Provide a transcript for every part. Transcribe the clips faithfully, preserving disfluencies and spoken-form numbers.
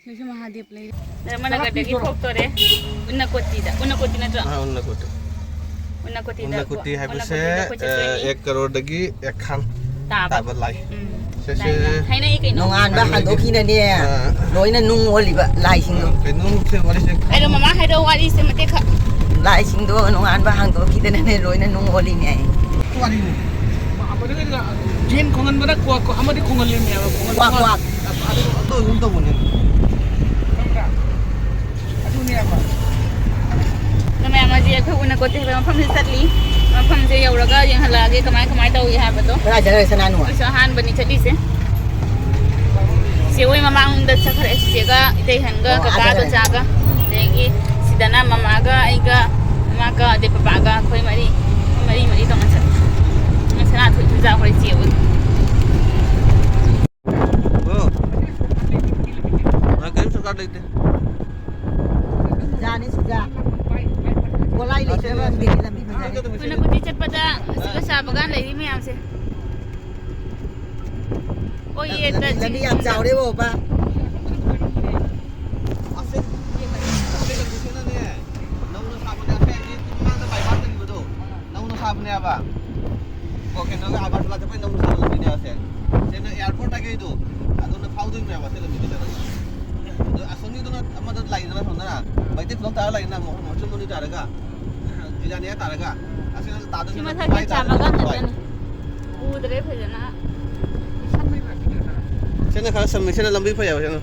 ꯁꯤꯁꯨ ꯃꯍꯥꯗꯦꯕ ꯂꯩꯔꯦ꯫ ꯙꯔꯃꯅꯒꯔꯗꯒꯤ ꯊꯣꯛꯇꯣꯔꯦ꯫ ꯎꯅꯀꯣꯇꯤꯗ꯫ ꯎꯅꯀꯣꯇꯤ ꯅꯠꯇ꯭ꯔꯣ? ꯑꯥ, ꯎꯅꯀꯣꯇꯤ꯫ ꯎꯅꯀꯣꯇꯤꯗ ꯎꯅꯀꯣꯇꯤ ꯀꯣ-, ꯍꯥꯏꯕꯁꯦ, ꯎꯅꯀꯣꯇꯤꯗ ꯑꯩꯈꯣꯏ ꯑ, ꯆꯠꯇꯣꯏꯅꯦ꯫ ꯑꯦꯛ ꯀꯔꯣꯔꯗꯒꯤ ꯑꯦꯛ ꯈꯥꯟ ꯇꯥꯕ꯫ ꯇꯥꯕ ꯂꯥꯏ꯫ ꯎꯝ꯫ ꯁꯤꯁꯦ ꯂꯥꯏ, ꯂꯥꯏ꯫ ꯍꯥꯏꯅꯩ ꯀꯩꯅꯣ? ꯅꯣꯡꯉꯥꯟꯕ ꯍꯥꯏꯅꯩ꯫ ꯍꯥꯡꯗꯣꯛꯈꯤꯅꯅꯦ, ꯑꯥ꯫ ꯂꯣꯏꯅ ꯅꯨꯡ ꯑꯣꯜꯂꯤꯕ ꯂꯥꯏꯁꯤꯡꯗꯣ꯫ ꯀꯩꯅꯣ ꯁꯦ ꯋꯥꯔꯤꯁꯦ꯫ ꯀꯩꯅꯣ ꯃꯃꯥ ꯍꯥꯏꯔꯛꯑꯣ ꯋꯥꯔꯤꯁꯦ ꯃꯇꯦꯛ ꯈꯛ꯫ ꯂꯥꯏꯁꯤꯡꯗꯣ ꯅꯣꯡꯉꯥꯟꯕ ꯍꯥꯡꯗꯣꯛꯈꯤꯗꯅꯅꯦ, ꯂꯣꯏꯅ ꯅꯨꯡ ꯑꯣꯜꯂꯤꯅꯦ꯫ ꯋꯥꯔꯤꯅꯤ꯫ ꯖꯦꯟ ꯈꯣꯡꯍꯟꯕꯅ ꯀ꯭ꯋꯥꯛ, ꯀ꯭ꯋꯥꯛ ꯑꯃꯗꯤ ꯈꯣꯡꯍꯜꯂꯦꯃꯦ ꯍꯥꯏꯕ, ꯈꯣꯡꯍꯟꯕ ꯀ꯭ꯋꯥꯛ, ꯀ꯭ꯋꯥꯛ꯫ ꯀ꯭ꯋꯥꯛ꯫ ꯑꯗꯨ, ꯑꯗꯨ ꯑꯗꯨꯝ ꯇꯧꯕꯅꯦ꯫ ꯈꯪꯕ꯭ꯔꯥ? ꯑꯗꯨꯅꯦ ꯍꯥꯏꯕ꯫ ꯑꯗꯣ ꯃꯌꯥꯝ ꯍꯧꯖꯤꯛ ꯑꯩꯈꯣꯏ ꯎꯅꯀꯣꯇꯤ ꯍꯥꯏꯕ ꯃꯐꯝꯁꯤ ꯆꯠꯂꯤ꯫ ꯃꯐꯝꯁꯦ ꯌꯧꯔꯒ ꯌꯦꯡꯍꯜꯂꯛꯑꯒꯦ ꯀꯃꯥꯏ, ꯀꯃꯥꯏ ꯇꯧꯏ ꯍꯥꯏꯕꯗꯣ꯫ ꯀꯗꯥꯏ ꯆꯠꯈ꯭ꯔꯦ ꯁꯅꯥꯅꯨ? ꯑꯩꯈꯣꯏꯁꯨ ꯑꯍꯥꯟꯕꯅꯤ ꯆꯠꯂꯤꯁꯦ꯫ ꯆꯦ ꯍꯣꯏ ꯃꯃꯥꯡꯗ ꯆꯠꯈ꯭ꯔꯦ꯫ ꯆꯦꯆꯦꯒ, ꯏꯇꯩꯍꯟꯒ, ꯑꯥ, ꯀꯀꯥꯒ, ꯆꯠꯈ꯭ꯔꯦ꯫ ꯆꯥꯒ꯫ ꯎꯝ꯫ ꯑꯗꯒꯤ ꯁꯤꯗꯅ ꯃꯃꯥꯒ ꯑꯩꯒ, ꯃꯃꯥꯒ ꯑꯗꯩ ꯄꯄꯥꯒ ꯑꯩꯈꯣꯏ ꯃꯔꯤ꯫ ꯃꯔꯤ ꯃꯔꯤ ꯇꯧꯅ ꯆꯠꯂꯤ꯫ ꯁꯅꯥꯊꯣꯏ ꯆꯨꯔꯆꯥꯟꯄꯨꯔ ꯆꯦ ꯍꯣꯏ꯫ ꯑꯣ꯫ ꯉꯥꯏ, ꯀꯔꯤꯝ ꯁꯔꯀꯥꯔ ꯂꯩꯇꯦ꯫ ꯁꯨꯖꯥꯅꯤ, ꯁꯨꯖꯥ꯫ ꯒꯣꯂꯥꯏ ꯂꯩꯇ꯭ꯔꯦ, ꯑꯁꯤꯅꯦ, ꯂꯝꯕꯤ, ꯑꯁꯤꯅꯦ꯫ ꯂꯝꯕꯤ ꯐꯖꯔꯦ꯫ ꯑꯩꯈꯣꯏꯅ ꯀꯨꯇꯤ ꯆꯠꯄꯗ ꯑꯁꯤꯒ ꯆꯥ ꯕꯒꯥꯟ ꯂꯩꯔꯤ ꯃꯌꯥꯝꯁꯦ꯫ ꯑꯣ, ꯌꯦ, ꯂꯝꯕꯤ, ꯂꯝꯕꯤ ꯌꯥꯝ ꯆꯥꯎꯔꯦ, ꯕꯣꯕꯥ꯫ ꯑꯁꯤ, ꯑꯁꯤ ꯂꯝꯕꯤꯁꯤꯅꯅꯦ, ꯅꯧꯅ ꯁꯥꯕꯅꯦ, ꯑꯁꯤ ꯍꯥꯏꯗꯤ ꯃꯃꯥꯡꯗ ꯕꯥꯏꯄꯥꯁ ꯂꯩꯈꯤꯕꯗꯣ, ꯅꯧꯅ ꯁꯥꯕꯅꯦꯕ꯫ ꯑꯣ, ꯀꯩꯅꯣꯒ ꯑꯒꯔꯇꯂꯥ ꯆꯠꯄꯩ ꯅꯧꯅ ꯁꯥꯕ ꯂꯝꯕꯤꯅꯦ ꯑꯁꯦ꯫ ꯁꯤꯅ ꯑꯦꯌꯥꯔꯄꯣꯔꯠ ꯇꯒꯤꯗꯣ, ꯑꯗꯨꯅ ꯐꯥꯎꯗꯣꯏꯅꯦꯕ ꯑꯁꯤ ꯂꯝꯕꯤꯗ ꯆꯠꯂꯒ꯫ ꯑꯗꯣ ꯑꯁꯣꯝꯒꯤꯗꯨꯅ ꯑꯃꯗ ꯂꯩꯗꯅ ꯁꯣꯝꯗꯅ, ꯃꯩꯇꯩ ꯈꯨꯂꯪ ꯇꯥꯔ ꯂꯩꯗꯅ, ꯃꯣ-, ꯃꯣꯆꯨ ꯃꯅꯨ ꯇꯥꯔꯒ, ꯕꯤꯖꯥꯅꯤꯌꯥ ꯇꯥꯔꯒ꯫ ꯑꯁꯤꯅ ꯇꯥꯗꯣꯏꯅꯦ ꯁꯤ ꯃꯊꯛꯀꯤ ꯈ꯭ꯋꯥꯏ ꯆꯥ ꯇꯥꯗꯣꯏꯅꯦ ꯕꯒꯥꯟ ꯈ꯭ꯋꯥꯏ꯫ ꯅꯠꯇ꯭ꯔꯅꯦ? ꯎꯗ꯭ꯔꯦ ꯐꯖꯅ꯫ ꯁꯤꯅ ꯈꯔ ꯁꯝꯃꯤ, ꯁꯤꯅ ꯂꯝꯕꯤ ꯐꯩ ꯍꯥꯏꯕ ꯁꯤꯅ꯫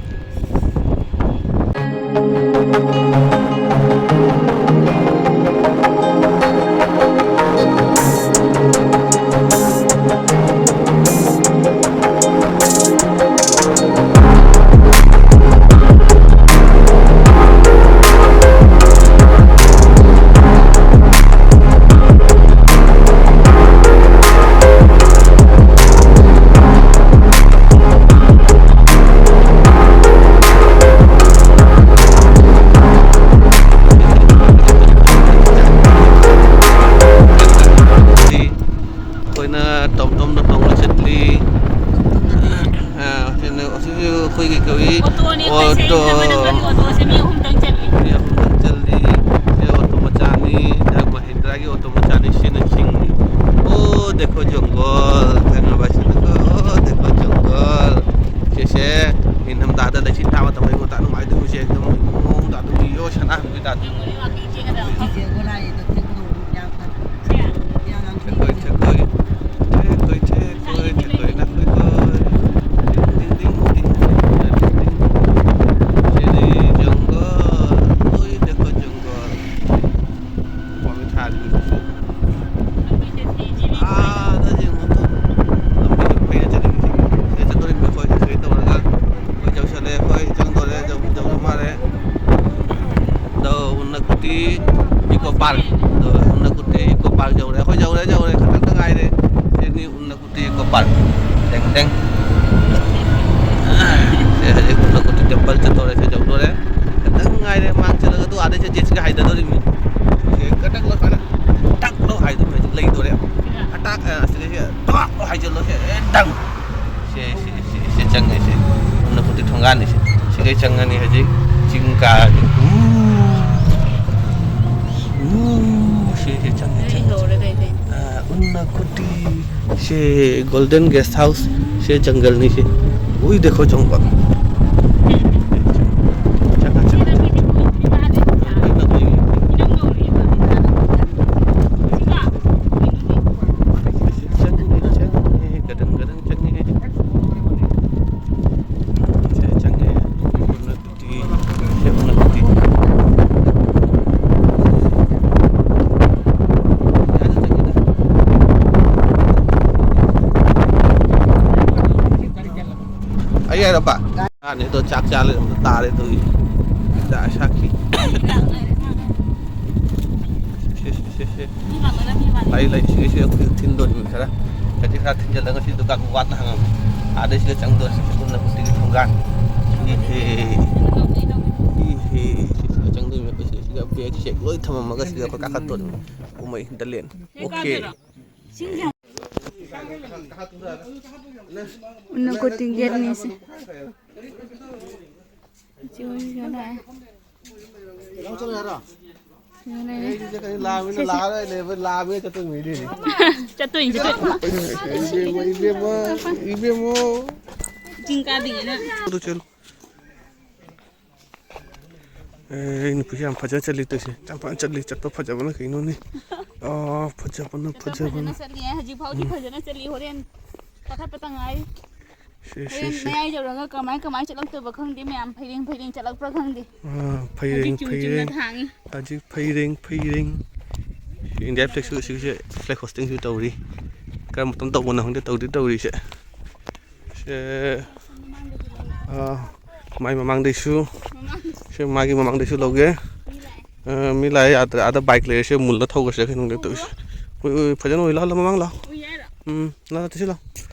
ꯑꯥꯗ ꯌꯦꯡꯉꯨ꯫ ꯂꯝꯕꯤ ꯐꯩꯅ ꯆꯠꯅꯤꯡꯉꯤꯁꯦ꯫ ꯁꯤꯗ ꯆꯠꯇꯣꯔꯤꯕꯅꯤ ꯑꯩꯈꯣꯏ꯫ ꯁꯤꯗ ꯇꯧꯔꯒ ꯑꯩꯈꯣꯏ ꯌꯧꯁꯜꯂꯦ꯫ ꯑꯩꯈꯣꯏ ꯆꯪꯗꯣꯔꯦ꯫ ꯌꯧ-, ꯌꯧꯔ ꯃꯥꯜꯂꯦ꯫ ꯑꯗꯣ ꯎꯅꯀꯨꯇꯤ ꯏꯀꯣ ꯄꯥꯔꯛ꯫ ꯑꯗꯣ ꯎꯅꯀꯨꯇꯤ ꯏꯀꯣ ꯄꯥꯔꯛ ꯌꯧꯔꯦ꯫ ꯑꯩꯈꯣꯏ ꯌꯧꯔꯦ, ꯌꯧꯔꯦ꯫ ꯈꯤꯇꯪꯇ ꯉꯥꯏꯔꯦ꯫ ꯁꯤꯅꯤ ꯎꯅꯀꯨꯇꯤ ꯏꯀꯣ ꯄꯥꯔꯛ꯫ ꯇꯦꯡ ꯇꯦꯡ꯫ ꯁꯦ ꯍꯧꯖꯤꯛ ꯎꯅꯀꯨꯇꯤ ꯇꯦꯝꯄꯜ ꯆꯠꯇꯣꯔꯦ꯫ ꯁꯤ ꯌꯧꯗꯣꯔꯦ꯫ ꯈꯤꯇꯪ ꯉꯥꯏꯔꯦ꯫ ꯃꯥꯡ ꯆꯠꯂꯒ ꯑꯗꯨ ꯑꯥꯗꯩ ꯁꯦ ꯖꯦꯠ ꯁ꯭ꯀꯤ ꯍꯥꯏꯊꯗꯣꯔꯤꯕꯅꯤ꯫ ꯁꯦ ꯀꯗꯛ ꯂꯣ ꯁꯨꯃꯥꯏꯅ ꯇꯛ ꯂꯣ ꯍꯥꯏꯗꯣ ꯍꯧꯖꯤꯛ ꯂꯩꯗꯣꯔꯦ꯫ ꯑꯇꯥꯛ-, ꯑ, ꯁꯤꯗꯩꯁꯦ ꯇꯣꯛ ꯂꯣ ꯍꯥꯏꯖꯜꯂꯣ꯫ ꯁꯦ ꯇꯪ꯫ ꯁꯦ, ꯁꯦ, ꯁꯦ, ꯁꯦ ꯆꯪꯉꯦ ꯁꯦ꯫ ꯎꯅꯀꯨꯇꯤ ꯊꯣꯡꯒꯥꯟꯅꯤ ꯁꯦ꯫ ꯁꯤꯒꯩ ꯆꯪꯉꯅꯤ ꯍꯧꯖꯤꯛ꯫ ꯆꯤꯡ ꯀꯥꯔꯅꯤ꯫ ꯎ꯫ ꯎ꯫ ꯁꯦ, ꯁꯦ ꯆꯪꯉꯦ, ꯆꯪꯉꯦ꯫ ꯑ, ꯎꯅꯀꯨꯇꯤ꯫ ꯁꯦ Golden Guest House꯫ ꯁꯦ ꯖꯪꯒꯜꯅꯤ ꯁꯦ꯫ ꯎꯏ ꯗꯦꯈꯣ ꯖꯪꯒꯜ꯫ ꯆꯪꯉꯦ, ꯆꯪꯉꯦ, ꯆꯪꯉꯦ꯫ ꯆꯪꯉꯦ, ꯆꯪꯉꯦ, ꯒꯗꯪ ꯒꯗꯪ ꯆꯪꯉꯦ꯫ ꯁꯦ ꯆꯪꯉꯦ꯫ ꯎꯅꯀꯨꯇꯤ꯫ ꯁꯦ ꯎꯅꯀꯨꯇꯤ꯫ ꯑꯩ ꯍꯥꯏꯔꯕ? ꯑꯅꯤ ꯑꯗꯣ ꯆꯥꯛ ꯆꯥ ꯂꯩꯔꯝꯕ ꯇꯥꯔꯦ ꯇꯧꯔꯤꯁꯦ꯫ ꯗꯥ ꯁꯥꯈꯤ꯫ ꯁꯦ, ꯁꯦ, ꯁꯦ, ꯁꯦ꯫ ꯂꯩ, ꯂꯩ, ꯁꯤꯒꯩꯁꯦ ꯑꯩꯈꯣꯏ ꯊꯤꯟꯗꯣꯔꯤꯕꯅꯤ ꯈꯔ꯫ ꯈꯖꯤꯛ ꯈꯔ ꯊꯤꯟꯖꯤꯜꯂꯒ ꯁꯤ ꯗꯨꯀꯥꯟ ꯋꯥꯠꯅ ꯍꯥꯡꯉꯝꯃꯤ꯫ ꯑꯥꯗꯩ ꯁꯤꯗ ꯆꯪꯗꯣꯔꯤ꯫ ꯁꯤ ꯄꯨꯟꯅ ꯍꯧꯖꯤꯛꯀꯤ ꯊꯣꯡꯒꯥꯟ꯫ ꯏꯍꯦ꯫ ꯏꯍꯦ꯫ ꯁꯤ ꯁꯤꯗ ꯆꯪꯗꯣꯏꯅꯤ ꯑꯩꯈꯣꯏ꯫ ꯁꯤꯗ ꯁꯤꯗ ꯕꯦꯒꯁꯦ ꯂꯣꯏ ꯊꯝꯃꯝꯃꯒ ꯁꯤꯗ ꯑꯩꯈꯣꯏ ꯀꯥꯈꯠꯇꯣꯔꯤꯕꯅꯤ꯫ ꯀꯨꯝꯍꯩ ꯗ ꯂꯦꯟ꯫ ꯑꯣꯀꯦ꯫ ꯎꯅꯀꯨꯇꯤ ꯒꯦꯠꯅꯤ ꯁꯤ꯫ ꯏꯆꯦ ꯍꯣꯏꯁꯨ ꯂꯥꯛꯑꯦ꯫ ꯅꯪ ꯆꯠꯂꯣ ꯍꯥꯏꯔꯣ? ꯌꯥꯔꯦ꯫ ꯑꯩꯗꯤ ꯆꯠꯀꯅꯤ, ꯂꯥꯛꯑꯃꯤꯅ ꯁꯦ, ꯁꯦ꯫ ꯂꯥꯛꯑꯔꯣꯏ, ꯂꯩꯕ ꯂꯥꯛꯑꯃꯤꯅ ꯆꯠꯇꯣꯏꯅꯤ, ꯏꯕꯦꯝꯃ꯫ ꯆꯠꯇꯣꯏꯅꯤ, ꯆꯠꯇꯣꯏꯅꯤ꯫ ꯏꯕꯦꯝꯃ, ꯏꯕꯦꯝꯃ, ꯏꯕꯦꯝꯃ꯫ ꯆꯤꯡ ꯀꯥꯗ꯭ꯔꯤꯉꯩꯗ꯫ ꯑꯗꯨ ꯆꯠꯂꯨ꯫ ꯑꯦ, ꯑꯩ ꯅꯨꯄꯤꯁꯦ ꯌꯥꯝ ꯐꯖ ꯆꯠꯂꯤ ꯇꯧꯏꯁꯦ꯫ ꯌꯥꯝ ꯐꯖ ꯆꯠꯂꯤ, ꯆꯠꯄ ꯐꯖꯕꯅ ꯀꯩꯅꯣꯅꯦ꯫ ꯑꯥ, ꯐꯖꯕꯅ, ꯆꯠꯄ ꯐꯖꯕꯅ꯫ ꯐꯖꯅ ꯆꯠꯂꯤ ꯍꯥꯏ, ꯍꯧꯖꯤꯛ ꯐꯥꯎꯗꯤ ꯎꯝ꯫ ꯐꯖꯅ ꯆꯠꯂꯤ, ꯍꯣꯔꯦꯟ ꯀꯥꯈꯠꯄꯇ ꯉꯥꯏꯔꯤ꯫ ꯁꯦ, ꯁꯦ, ꯍꯣꯔꯦꯟ ꯁꯦ꯫ ꯃꯌꯥꯏ ꯌꯧꯔꯒ ꯀꯃꯥꯏ, ꯀꯃꯥꯏ ꯆꯠꯂꯛꯇꯣꯏꯕ ꯈꯪꯗꯦ, ꯃꯌꯥꯝ ꯐꯩꯔꯦꯡ, ꯐꯩꯔꯦꯡ ꯆꯠꯂꯛꯄ꯭ꯔꯥ ꯈꯪꯗꯦ꯫ ꯑꯥ, ꯐꯩꯔꯦꯡ, ꯍꯧꯖꯤꯛ ꯆꯨꯝ ꯆꯨꯝꯅ ꯐꯩꯔꯦꯡ꯫ ꯊꯥꯡꯉꯤ꯫ ꯍꯧꯖꯤꯛ ꯐꯩꯔꯦꯡ, ꯐꯩꯔꯦꯡ꯫ ꯏꯟꯗꯤꯌꯥ ꯐ꯭ꯂꯦꯛꯁꯨ ꯁꯤꯒꯤꯁꯦ ꯐ꯭ꯂꯦꯛ ꯍꯣꯁꯇꯤꯡꯁꯨ ꯇꯧꯔꯤ꯫ ꯀꯔꯝꯕ ꯃꯇꯝ ꯇꯧꯕꯅꯣ ꯈꯪꯗꯦ, ꯇꯧꯗꯤ ꯇꯧꯔꯤꯁꯦ꯫ ꯁꯦ, ꯑꯥ, ꯃꯥꯏ ꯃꯃꯥꯡꯗꯩꯁꯨ, ꯁꯦ ꯃꯥꯒꯤ ꯃꯃꯥꯡꯗꯩꯁꯨ ꯂꯧꯒꯦ꯫ ꯑꯥ, ꯃꯤ ꯂꯥꯛꯑꯦ, ꯌꯥꯗ꯭ꯔꯦ꯫ ꯑꯥꯗ ꯕꯥꯏꯛ ꯂꯩꯔꯦ, ꯁꯦ ꯃꯨꯜꯂ ꯊꯧꯈ꯭ꯔꯁꯤꯔ ꯈꯪꯗꯦ ꯇꯧꯔꯤꯁꯦ꯫ ꯎꯏ, ꯎꯏ, ꯐꯖꯅ ꯎꯏ, ꯂꯥꯛꯑꯣ, ꯂꯥꯛꯑꯣ, ꯃꯃꯥꯡ ꯂꯥꯛꯑꯣ꯫ ꯎꯝ, ꯂꯥꯛꯑꯣ, ꯂꯥꯛꯑꯣ, ꯁꯤ ꯂꯥꯛꯑꯣ꯫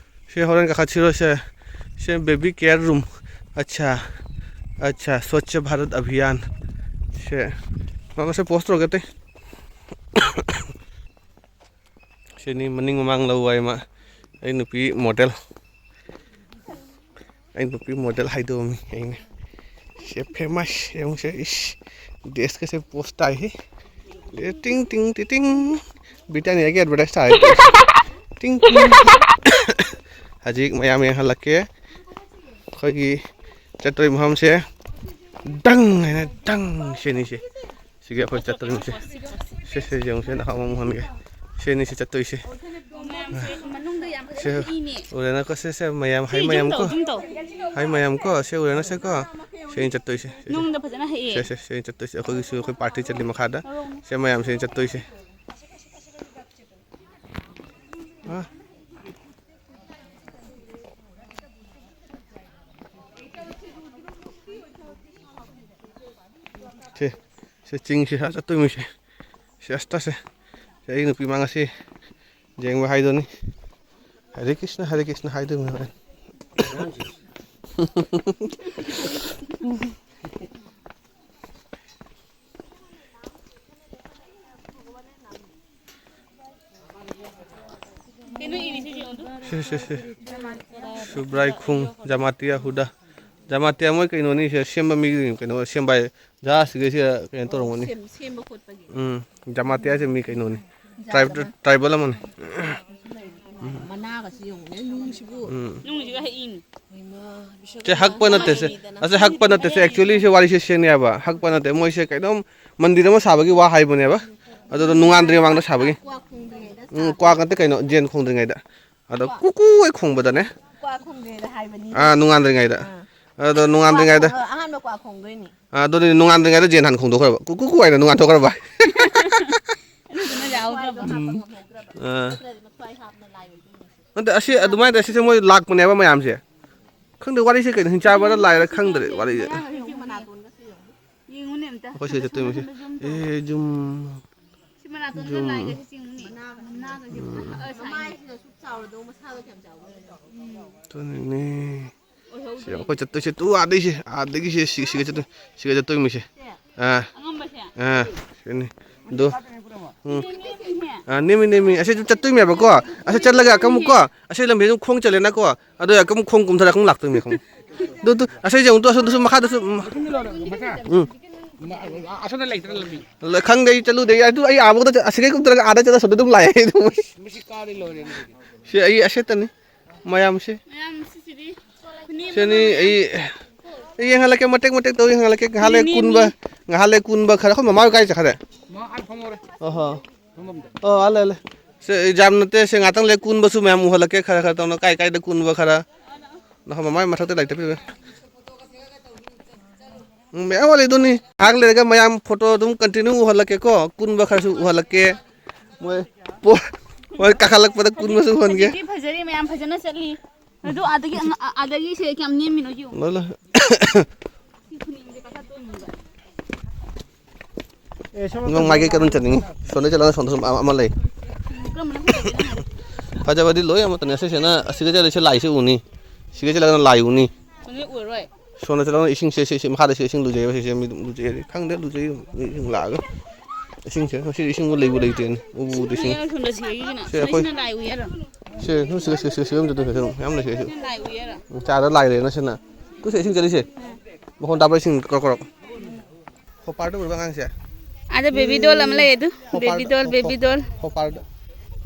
ꯁꯦ ꯍꯣꯔꯦꯟ ꯀꯥꯈꯠꯁꯤꯔꯣ ꯁꯦ꯫ ꯁꯦ baby care room꯫ ꯑꯠꯁꯥ, ꯑꯠꯁꯥ, ꯁ꯭ꯋꯥꯆ ꯚꯥꯔꯠ ꯑꯚꯤꯌꯥꯟ꯫ ꯁꯦ, ꯂꯥꯛꯑꯣ, ꯁꯦ post ꯇꯧꯔꯒꯦ ꯑꯇꯩ꯫ ꯁꯤꯅꯤ ꯃꯅꯤꯡ ꯃꯃꯥꯡ ꯂꯧ ꯍꯥꯏ ꯃꯥ꯫ ꯑꯩ ꯅꯨꯄꯤ ꯃꯣꯗꯦꯜ꯫ ꯑꯩ ꯅꯨꯄꯤ ꯃꯣꯗꯦꯜ ꯍꯥꯏꯗꯣꯛꯑꯝꯃꯤ ꯑꯩꯅ꯫ ꯁꯦ famous ꯌꯦꯡꯉꯨꯁꯦ, ꯏꯁ꯫ ꯗ꯭ꯔꯦꯁꯀꯁꯦ post ꯇꯥꯏꯍꯦ꯫ ꯑꯦ, ꯇꯤꯡ, ꯇꯤꯡ, ꯇꯤ, ꯇꯤꯡ꯫ ꯕ꯭ꯔꯤꯇꯥꯅꯤꯌꯥꯒꯤ advertise ꯇꯥꯏ꯫ ꯇꯤꯡ, ꯇꯤꯡ꯫ ꯍꯧꯖꯤꯛ ꯃꯌꯥꯝ ꯌꯦꯡꯍꯜꯂꯛꯀꯦ꯫ ꯑꯩꯈꯣꯏꯒꯤ ꯆꯠꯇꯣꯔꯤꯕ ꯃꯐꯝꯁꯦ ꯗꯪ ꯍꯥꯏꯅ ꯗꯪ ꯁꯤꯅꯤꯁꯦ꯫ ꯁꯤꯒꯤ ꯑꯩꯈꯣꯏ ꯆꯠꯇꯣꯔꯤꯕꯁꯦ꯫ ꯁꯦ, ꯁꯦ, ꯌꯦꯡꯉꯨꯁꯦ, ꯅꯍꯥꯟ ꯑꯃꯨꯛ ꯍꯟꯒꯦ꯫ ꯁꯤꯅꯤꯁꯦ ꯆꯠꯇꯣꯏꯁꯦ꯫ ꯃꯌꯥꯝꯁꯦ ꯃꯅꯨꯡꯗ ꯌꯥꯝ ꯐꯖꯅ ꯁꯦ, ꯏꯪꯉꯦ꯫ ꯎꯔꯦꯅꯀꯣ, ꯁꯦ, ꯁꯦ, ꯃꯌꯥꯝ, ꯁꯤ ꯍꯥꯏ zoom ꯃꯌꯥꯝ ꯇꯧ, ꯀꯣ꯫ Zoom ꯇꯧ꯫ ꯍꯥꯏ ꯃꯌꯥꯝ ꯀꯣ, ꯁꯦ ꯎꯔꯦꯅꯁꯦ ꯀꯣ꯫ ꯁꯤꯅꯤ ꯆꯠꯇꯣꯏꯁꯦ꯫ ꯅꯨꯡꯗ ꯐꯖꯅ ꯍꯛꯑꯦ꯫ ꯁꯦ, ꯁꯦ, ꯁꯤꯅꯤ ꯆꯠꯇꯣꯏꯁꯦ꯫ ꯑꯩꯈꯣꯏꯒꯤꯁꯨ ꯑꯩꯈꯣꯏ party ꯆꯠꯂꯤ ꯃꯈꯥꯗ꯫ ꯁꯦ ꯃꯌꯥꯝ ꯁꯤꯅꯤ ꯆꯠꯇꯣꯏꯁꯦ꯫ ꯑ꯫ ꯁꯦ, ꯁꯦ ꯆꯤꯡꯁꯦ ꯁꯥ ꯆꯠꯇꯣꯏ ꯃꯣꯏꯁꯦ꯫ ꯁꯦ ꯑꯁꯇ ꯁꯦ꯫ ꯁꯦ ꯑꯩ ꯅꯨꯄꯤ ꯃꯥ ꯉꯁꯤ ꯌꯦꯡꯕ ꯍꯥꯏꯗꯨꯅꯤ꯫ ꯍꯔꯦ ꯀ꯭ꯔꯤꯁꯅ, ꯍꯔꯦ ꯀ꯭ꯔꯤꯁꯅ ꯍꯥꯏꯗꯣꯏꯅꯤ ꯍꯣꯔꯦꯟ꯫ ꯀꯩꯅꯣ ꯏꯔꯤꯁꯦ ꯌꯦꯡꯉꯨ꯫ ꯁꯦ, ꯁꯦ, ꯁꯦ꯫ ꯁꯨꯕ꯭ꯔꯥꯏ ꯈꯨꯡ, ꯖꯃꯥꯇꯤꯌꯥ ꯍꯨꯗꯥ꯫ ꯖꯃꯥꯇꯤꯌꯥ ꯃꯣꯏ ꯀꯩꯅꯣꯅꯤ, ꯁꯦ ꯁꯦꯝꯕ ꯃꯤ ꯀꯩꯅꯣ ꯁꯦꯝꯕ ꯍꯥꯏ-, ꯖꯍꯥꯖꯁꯤꯒ ꯁꯦ ꯀꯩꯅꯣ ꯇꯧꯔꯝꯒꯅꯤ꯫ ꯁꯦꯝ-, ꯁꯦꯝꯕ ꯈꯣꯠꯄꯒꯤ꯫ ꯎꯝ, ꯖꯃꯥꯇꯤꯌꯥꯁꯦ ꯃꯤ ꯀꯩꯅꯣꯅꯤ꯫ ꯖꯥꯠ ꯇ꯭ꯔꯥꯏꯕ-, ꯑꯃ꯫ Tribal ꯑꯃꯅꯤ꯫ ꯃꯅꯥꯒꯁꯤ ꯌꯦꯡꯉꯨꯅꯦ, ꯅꯨꯡꯁꯤꯕꯨ꯫ ꯎꯝ꯫ ꯅꯨꯡꯁꯤꯒ ꯍꯦꯛ ꯏꯪ꯫ ꯍꯩꯃꯥ, ꯕꯤꯁ꯭ꯋꯥ ꯁꯦ ꯍꯛꯄ ꯅꯠꯇꯦ, ꯁꯦ꯫ ꯂꯩꯗꯅ꯫ ꯑꯁꯦ ꯍꯛꯄ ꯅꯠꯇꯦ, ꯁꯦ꯫ Actually, ꯁꯦ ꯋꯥꯔꯤꯁꯦ ꯁꯦꯡꯅ ꯍꯥꯏꯕ꯫ ꯍꯛꯄ ꯅꯠꯇꯦ꯫ ꯃꯣꯏꯁꯦ ꯀꯩꯅꯣꯝ ꯃꯟꯗꯤꯔ ꯑꯃ ꯁꯥꯕꯒꯤ ꯋꯥ ꯍꯥꯏꯕꯅꯦꯕ꯫ ꯑꯗꯨꯗ ꯅꯣꯡꯉꯥꯟꯗ꯭ꯔꯤꯉꯩ ꯃꯃꯥꯡꯗ ꯁꯥꯕꯒꯤ꯫ ꯀ꯭ꯋꯥꯛ ꯈꯣꯡꯗ꯭ꯔꯤꯉꯩꯗ ꯎꯝ, ꯁꯥꯕ꯫ ꯀ꯭ꯋꯥꯛ ꯅꯠꯇꯦ ꯀꯩꯅꯣ, ꯖꯦꯟ ꯈꯣꯡꯗ꯭ꯔꯤꯉꯩꯗ꯫ ꯑꯗꯣ ꯀ꯭ꯋꯥꯛ꯫ ꯀꯨꯀꯨ ꯍꯦꯛ ꯈꯣꯡꯕꯗꯅꯦ꯫ ꯀ꯭ꯋꯥꯛ ꯈꯣꯡꯗ꯭ꯔꯤꯉꯩꯗ ꯍꯥꯏꯕꯅꯤ꯫ ꯑꯥ, ꯅꯣꯡꯉꯥꯟꯗ꯭ꯔꯤꯉꯩꯗ꯫ ꯑꯥ꯫ ꯑꯗꯣ ꯅꯣꯡꯉꯥꯟꯗ꯭ꯔꯤꯉꯩꯗ꯫ ꯀ꯭ꯋꯥꯛ ꯈꯣꯡ-, ꯑꯍꯥꯟꯕ ꯀ꯭ꯋꯥꯛ ꯈꯣꯡꯗꯣꯏꯅꯤ꯫ ꯑꯥ, ꯑꯗꯨꯗꯤ ꯅꯣꯡꯉꯥꯟꯗ꯭ꯔꯤꯉꯩꯗ ꯖꯦꯟ ꯍꯥꯟꯅ ꯈꯣꯡꯗꯣꯛꯈ꯭ꯔꯕ꯫ ꯀꯨꯀꯨ ꯀꯨꯀꯨ ꯍꯥꯏꯅ ꯅꯣꯡꯉꯥꯟꯊꯣꯛꯈ꯭ꯔꯕ꯫ ꯑꯗꯨꯗꯨꯅ ꯎꯝ꯫ ꯑꯥ꯫ ꯅꯠꯇꯦ, ꯑꯁꯤ ꯑꯗꯨꯃꯥꯏꯅ ꯇꯧꯔ ꯁꯤꯁꯦ ꯃꯣꯏ ꯂꯥꯛꯄꯅꯦꯕ ꯃꯌꯥꯝꯁꯦ꯫ ꯈꯪꯗꯦ, ꯋꯥꯔꯤꯁꯦ ꯀꯩꯅꯣ, ꯍꯤꯡꯆꯥꯕꯔ ꯂꯥꯏꯔ ꯈꯪꯗ꯭ꯔꯦ ꯋꯥꯔꯤꯁꯦ꯫ ꯌꯦꯡꯉꯨꯅꯦ ꯑꯝꯇ꯫ ꯑꯩꯈꯣꯏ ꯁꯤꯗ ꯆꯠꯇꯣꯏ ꯃꯤꯁꯦ꯫ ꯃꯊꯟꯗ ꯖꯨꯝ ꯇꯧ꯫ ꯑꯦ, ꯖꯨꯝ꯫ ꯁꯤ ꯃꯅꯥꯇꯣꯟꯒ ꯖꯨꯝ꯫ ꯂꯥꯏꯒꯁꯦ ꯆꯤꯡꯉꯨꯅꯦ꯫ ꯃꯅꯥꯒꯁꯦ꯫ ꯎꯝ꯫ ꯑꯁ, ꯃꯃꯥꯏꯁꯤꯅ ꯁꯨꯛ ꯆꯥꯎꯔꯗꯧ ꯃꯁꯥꯗꯣ ꯀꯌꯥꯝ ꯆꯥꯎꯕ ꯑꯣꯏꯔꯝꯗꯧ꯫ ꯎꯝ꯫ ꯑꯗꯨꯅꯤꯅꯦ꯫ ꯁꯤ ꯑꯣꯏꯍꯧꯗ꯭ꯔꯦ꯫ ꯑꯩꯈꯣꯏ ꯆꯠꯇꯣꯏꯁꯦ ꯇꯨ ꯑꯥꯗꯩꯁꯦ, ꯑꯥꯗꯒꯤ ꯁꯤ, ꯁꯤꯒ ꯆꯠꯇꯣꯏ, ꯁꯤꯒ ꯆꯠꯇꯣꯏ ꯃꯤꯁꯦ꯫ ꯁꯦ꯫ ꯑꯥ꯫ ꯑꯉꯝꯕꯁꯦ꯫ ꯑꯥ꯫ ꯁꯤꯅꯤ꯫ ꯑꯗꯨ꯫ ꯎꯝ꯫ ꯅꯦꯝꯃꯤꯅꯦ꯫ ꯑꯥ, ꯅꯦꯝꯃꯤ, ꯅꯦꯝꯃꯤ꯫ ꯑꯁꯤ ꯑꯗꯨꯝ ꯆꯠꯇꯣꯏꯅꯦꯕꯀꯣ꯫ ꯑꯁꯤ ꯆꯠꯂꯒ ꯑꯃꯨꯛꯀꯣ꯫ ꯑꯁꯤ ꯂꯝꯕꯤ ꯑꯗꯨꯝ ꯈꯣꯡ ꯆꯠꯂꯦꯅꯀꯣ꯫ ꯑꯗꯨ ꯑꯃꯨꯛ ꯈꯣꯡ ꯀꯨꯝꯊꯔꯒ ꯑꯃꯨꯛ ꯂꯥꯛꯇꯣꯏꯅꯦ ꯈꯣꯡ꯫ ꯑꯗꯨ, ꯑꯗꯨ, ꯑꯁꯤ ꯌꯦꯡꯉꯨ ꯇꯨ, ꯑꯁꯣꯝꯗꯁꯨ ꯃꯈꯥꯗꯁꯨ, ꯎꯝ꯫ ꯎꯝ꯫ ꯑꯁꯣꯝꯗ ꯂꯩꯇ꯭ꯔꯥ ꯂꯝꯕꯤ? ꯂ-, ꯈꯪꯗꯦ, ꯑꯩ ꯆꯠꯂꯨꯗꯦ꯫ ꯑꯩ ꯑꯗꯨ ꯑꯩ ꯑꯥꯕꯧꯗ ꯆꯠ-, ꯑꯁꯤꯗꯒꯤ ꯀꯨꯝꯊꯔꯒ ꯑꯥꯗ ꯆꯠꯂ ꯑꯁꯣꯝꯗ ꯑꯗꯨꯝ ꯂꯥꯛꯑꯦ ꯑꯩ ꯑꯗꯨꯝ꯫ ꯃꯁꯤ ꯀꯥꯔꯗꯤ ꯂꯣꯏꯔꯦꯅꯦ ꯁꯤꯗꯤ꯫ ꯁꯤ ꯑꯩ ꯑꯁꯦꯠꯇꯅꯤ꯫ ꯃꯌꯥꯝꯁꯦ꯫ ꯃꯌꯥꯝ ꯁꯤꯁꯤꯗꯤ ꯈꯨꯅꯦꯝ ꯁꯤꯅꯤ ꯑꯃ꯫ ꯑꯩ, ꯑꯩ ꯌꯦꯡꯍꯜꯂꯛꯀꯦ, ꯃꯇꯦꯛ ꯃꯇꯦꯛ ꯇꯧ ꯌꯦꯡꯍꯜꯂꯛꯀꯦ꯫ ꯉꯥꯏꯍꯥꯛ ꯂꯩ ꯈꯨꯅꯦꯝꯅꯤ꯫ ꯀꯨꯟꯕ, ꯉꯥꯏꯍꯥꯛ ꯂꯩ ꯀꯨꯟꯕ ꯈꯔ꯫ ꯑꯩꯈꯣꯏ ꯃꯃꯥ ꯍꯣꯏ ꯀꯥꯏ ꯆꯠꯈ꯭ꯔꯦ? ꯃꯥ ꯑꯥ ꯐꯝꯍꯧꯔꯦ꯫ ꯑꯣꯍꯣ꯫ ꯐꯝꯐꯝꯗ꯫ ꯑꯣ, ꯑꯥ ꯂꯩ, ꯂꯩ꯫ ꯁꯦ, ꯌꯥꯝ ꯅꯠꯇꯦ, ꯁꯦ, ꯉꯥꯛꯇꯪ ꯂꯩ ꯀꯨꯟꯕꯁꯨ ꯃꯌꯥꯝ ꯎꯍꯜꯂꯛꯀꯦ, ꯈꯔ ꯈꯔ ꯇꯧꯅ ꯀꯥꯏ ꯀꯥꯏꯗ ꯀꯨꯟꯕ ꯈꯔ꯫ ꯅꯍꯣ ꯃꯃꯥꯏ ꯃꯊꯛꯇ ꯂꯥꯏꯔꯤꯛ ꯇꯞꯄꯤꯕ꯫ ꯎꯝ, ꯃꯌꯥꯝ ꯋꯥꯠꯂꯤꯗꯨꯅꯤ꯫ ꯉꯥꯏꯍꯥꯛ ꯂꯩꯔꯒ ꯃꯌꯥꯝ ꯐꯣꯇꯣ ꯑꯗꯨꯝ ꯀꯟꯇꯤꯅ꯭ꯌꯨ ꯎꯍꯜꯂꯛꯀꯦꯀꯣ꯫ ꯀꯨꯟꯕ ꯈꯔꯁꯨ ꯎꯍꯜꯂꯛꯀꯦ꯫ ꯃꯣꯏ ꯄꯣ-, ꯃꯣꯏ ꯀꯥꯈꯠꯂꯛꯄꯗ ꯀꯨꯟꯕꯁꯨ ꯎꯍꯟꯒꯦ꯫ ꯍꯧꯖꯤꯛꯇꯤ ꯐꯖꯔꯤ, ꯃꯌꯥꯝ ꯐꯖꯅ ꯆꯠꯂꯤ꯫ ꯑꯗꯨ ꯑꯥꯗꯒꯤ ꯑꯉ-, ꯑ-, ꯑꯥꯗꯒꯤ ꯁꯦ ꯀꯌꯥꯝ ꯅꯦꯝꯃꯤꯅꯣ ꯌꯦꯡꯉꯨ꯫ ꯂꯣꯏ, ꯂꯣꯏ꯫ ꯁꯤ ꯈꯨꯅꯤꯡꯁꯦ ꯀꯥꯈꯠꯇꯣꯏꯅꯦꯕ꯫ ꯑꯦ, ꯁꯣꯝꯗ ꯅꯪ ꯃꯥꯏꯀꯩ ꯀꯔꯝ ꯆꯠꯅꯤꯡꯉꯤ? ꯁꯣꯝꯗ ꯆꯠꯂꯒ ꯁꯣꯝꯗ ꯁꯨꯝ ꯑꯃ, ꯑꯃ ꯂꯩ꯫ ꯀꯔꯝꯕꯅ ꯐꯖꯒꯦ ꯅꯪ ꯍꯥꯏꯗꯤ? ꯐꯖꯕꯗꯤ ꯂꯣꯏ ꯑꯃꯠꯇꯅꯦ꯫ ꯑꯁꯤꯁꯤꯅ, ꯑꯁꯤꯗ ꯆꯠꯂꯤꯁꯦ ꯂꯥꯏꯁꯦ ꯎꯅꯤ꯫ ꯁꯤꯗ ꯆꯠꯂꯒꯅ ꯂꯥꯏ ꯎꯅꯤ꯫ ꯁꯣꯝꯗ ꯎꯔꯔꯣꯏ꯫ ꯁꯣꯝꯗ ꯆꯠꯂꯒꯅ ꯏꯁꯤꯡꯁꯦ, ꯁꯤ, ꯁꯤ ꯃꯈꯥꯗ ꯁꯤ ꯏꯁꯤꯡ ꯂꯨꯖꯩꯑꯕ, ꯁꯤꯁꯦ ꯃꯤ ꯑꯗꯨꯝ ꯂꯨꯖꯩ ꯍꯥꯏꯗꯤ ꯈꯪꯗꯦ, ꯂꯨꯖꯩ ꯃꯤ ꯏꯁꯤꯡ ꯂꯥꯛꯑꯒ꯫ ꯏꯁꯤꯡꯁꯦ, ꯁꯤ ꯏꯁꯤꯡꯕꯨ ꯂꯩꯕꯨ ꯂꯩꯇꯦꯅꯦ꯫ ꯎꯕꯨ ꯎꯗꯦ ꯏꯁꯤꯡ꯫ ꯁꯣꯝꯗ ꯁꯤ ꯁꯤ ꯑꯩꯈꯣꯏ ꯁꯤꯅ ꯂꯥꯏ ꯎꯏ ꯍꯥꯏꯔꯣ? ꯁꯦ, ꯁꯨꯝ ꯁꯤꯒ, ꯁꯤꯒ, ꯁꯤꯒ, ꯁꯤꯒ ꯑꯃ ꯆꯠꯇꯣꯏꯅꯦ, ꯁꯨꯝ ꯃꯌꯥꯝ ꯂꯩꯁꯦ, ꯁꯨꯝ꯫ ꯁꯤꯅ ꯂꯥꯏ ꯎꯏ ꯍꯥꯏꯔꯣ? ꯎꯝ, ꯆꯥꯗ ꯂꯥꯏ ꯂꯩꯔꯦꯅ ꯁꯤꯅ꯫ ꯇꯨ ꯁꯦ, ꯏꯁꯤꯡ ꯆꯠꯂꯤꯁꯦ꯫ ꯃꯈꯣꯟ ꯇꯥꯕ꯭ꯔꯥ, ꯏꯁꯤꯡ ꯀ꯭ꯔꯣꯛ ꯀ꯭ꯔꯣꯛ? ꯍꯣꯄꯥꯔꯗ ꯎꯔꯕ ꯑꯉꯥꯡꯁꯦ? ꯑꯥꯗ ꯕꯦꯕꯤ ꯗꯣꯜ ꯑꯃ ꯂꯩ ꯑꯗꯨ꯫ ꯍꯣꯄꯥꯔꯗ, ꯕꯦꯕꯤ ꯗꯣꯜ, ꯍꯣ-, ꯕꯦꯕꯤ ꯍꯣ-, ꯗꯣꯜ꯫ ꯍꯣꯄꯥꯔꯗ꯫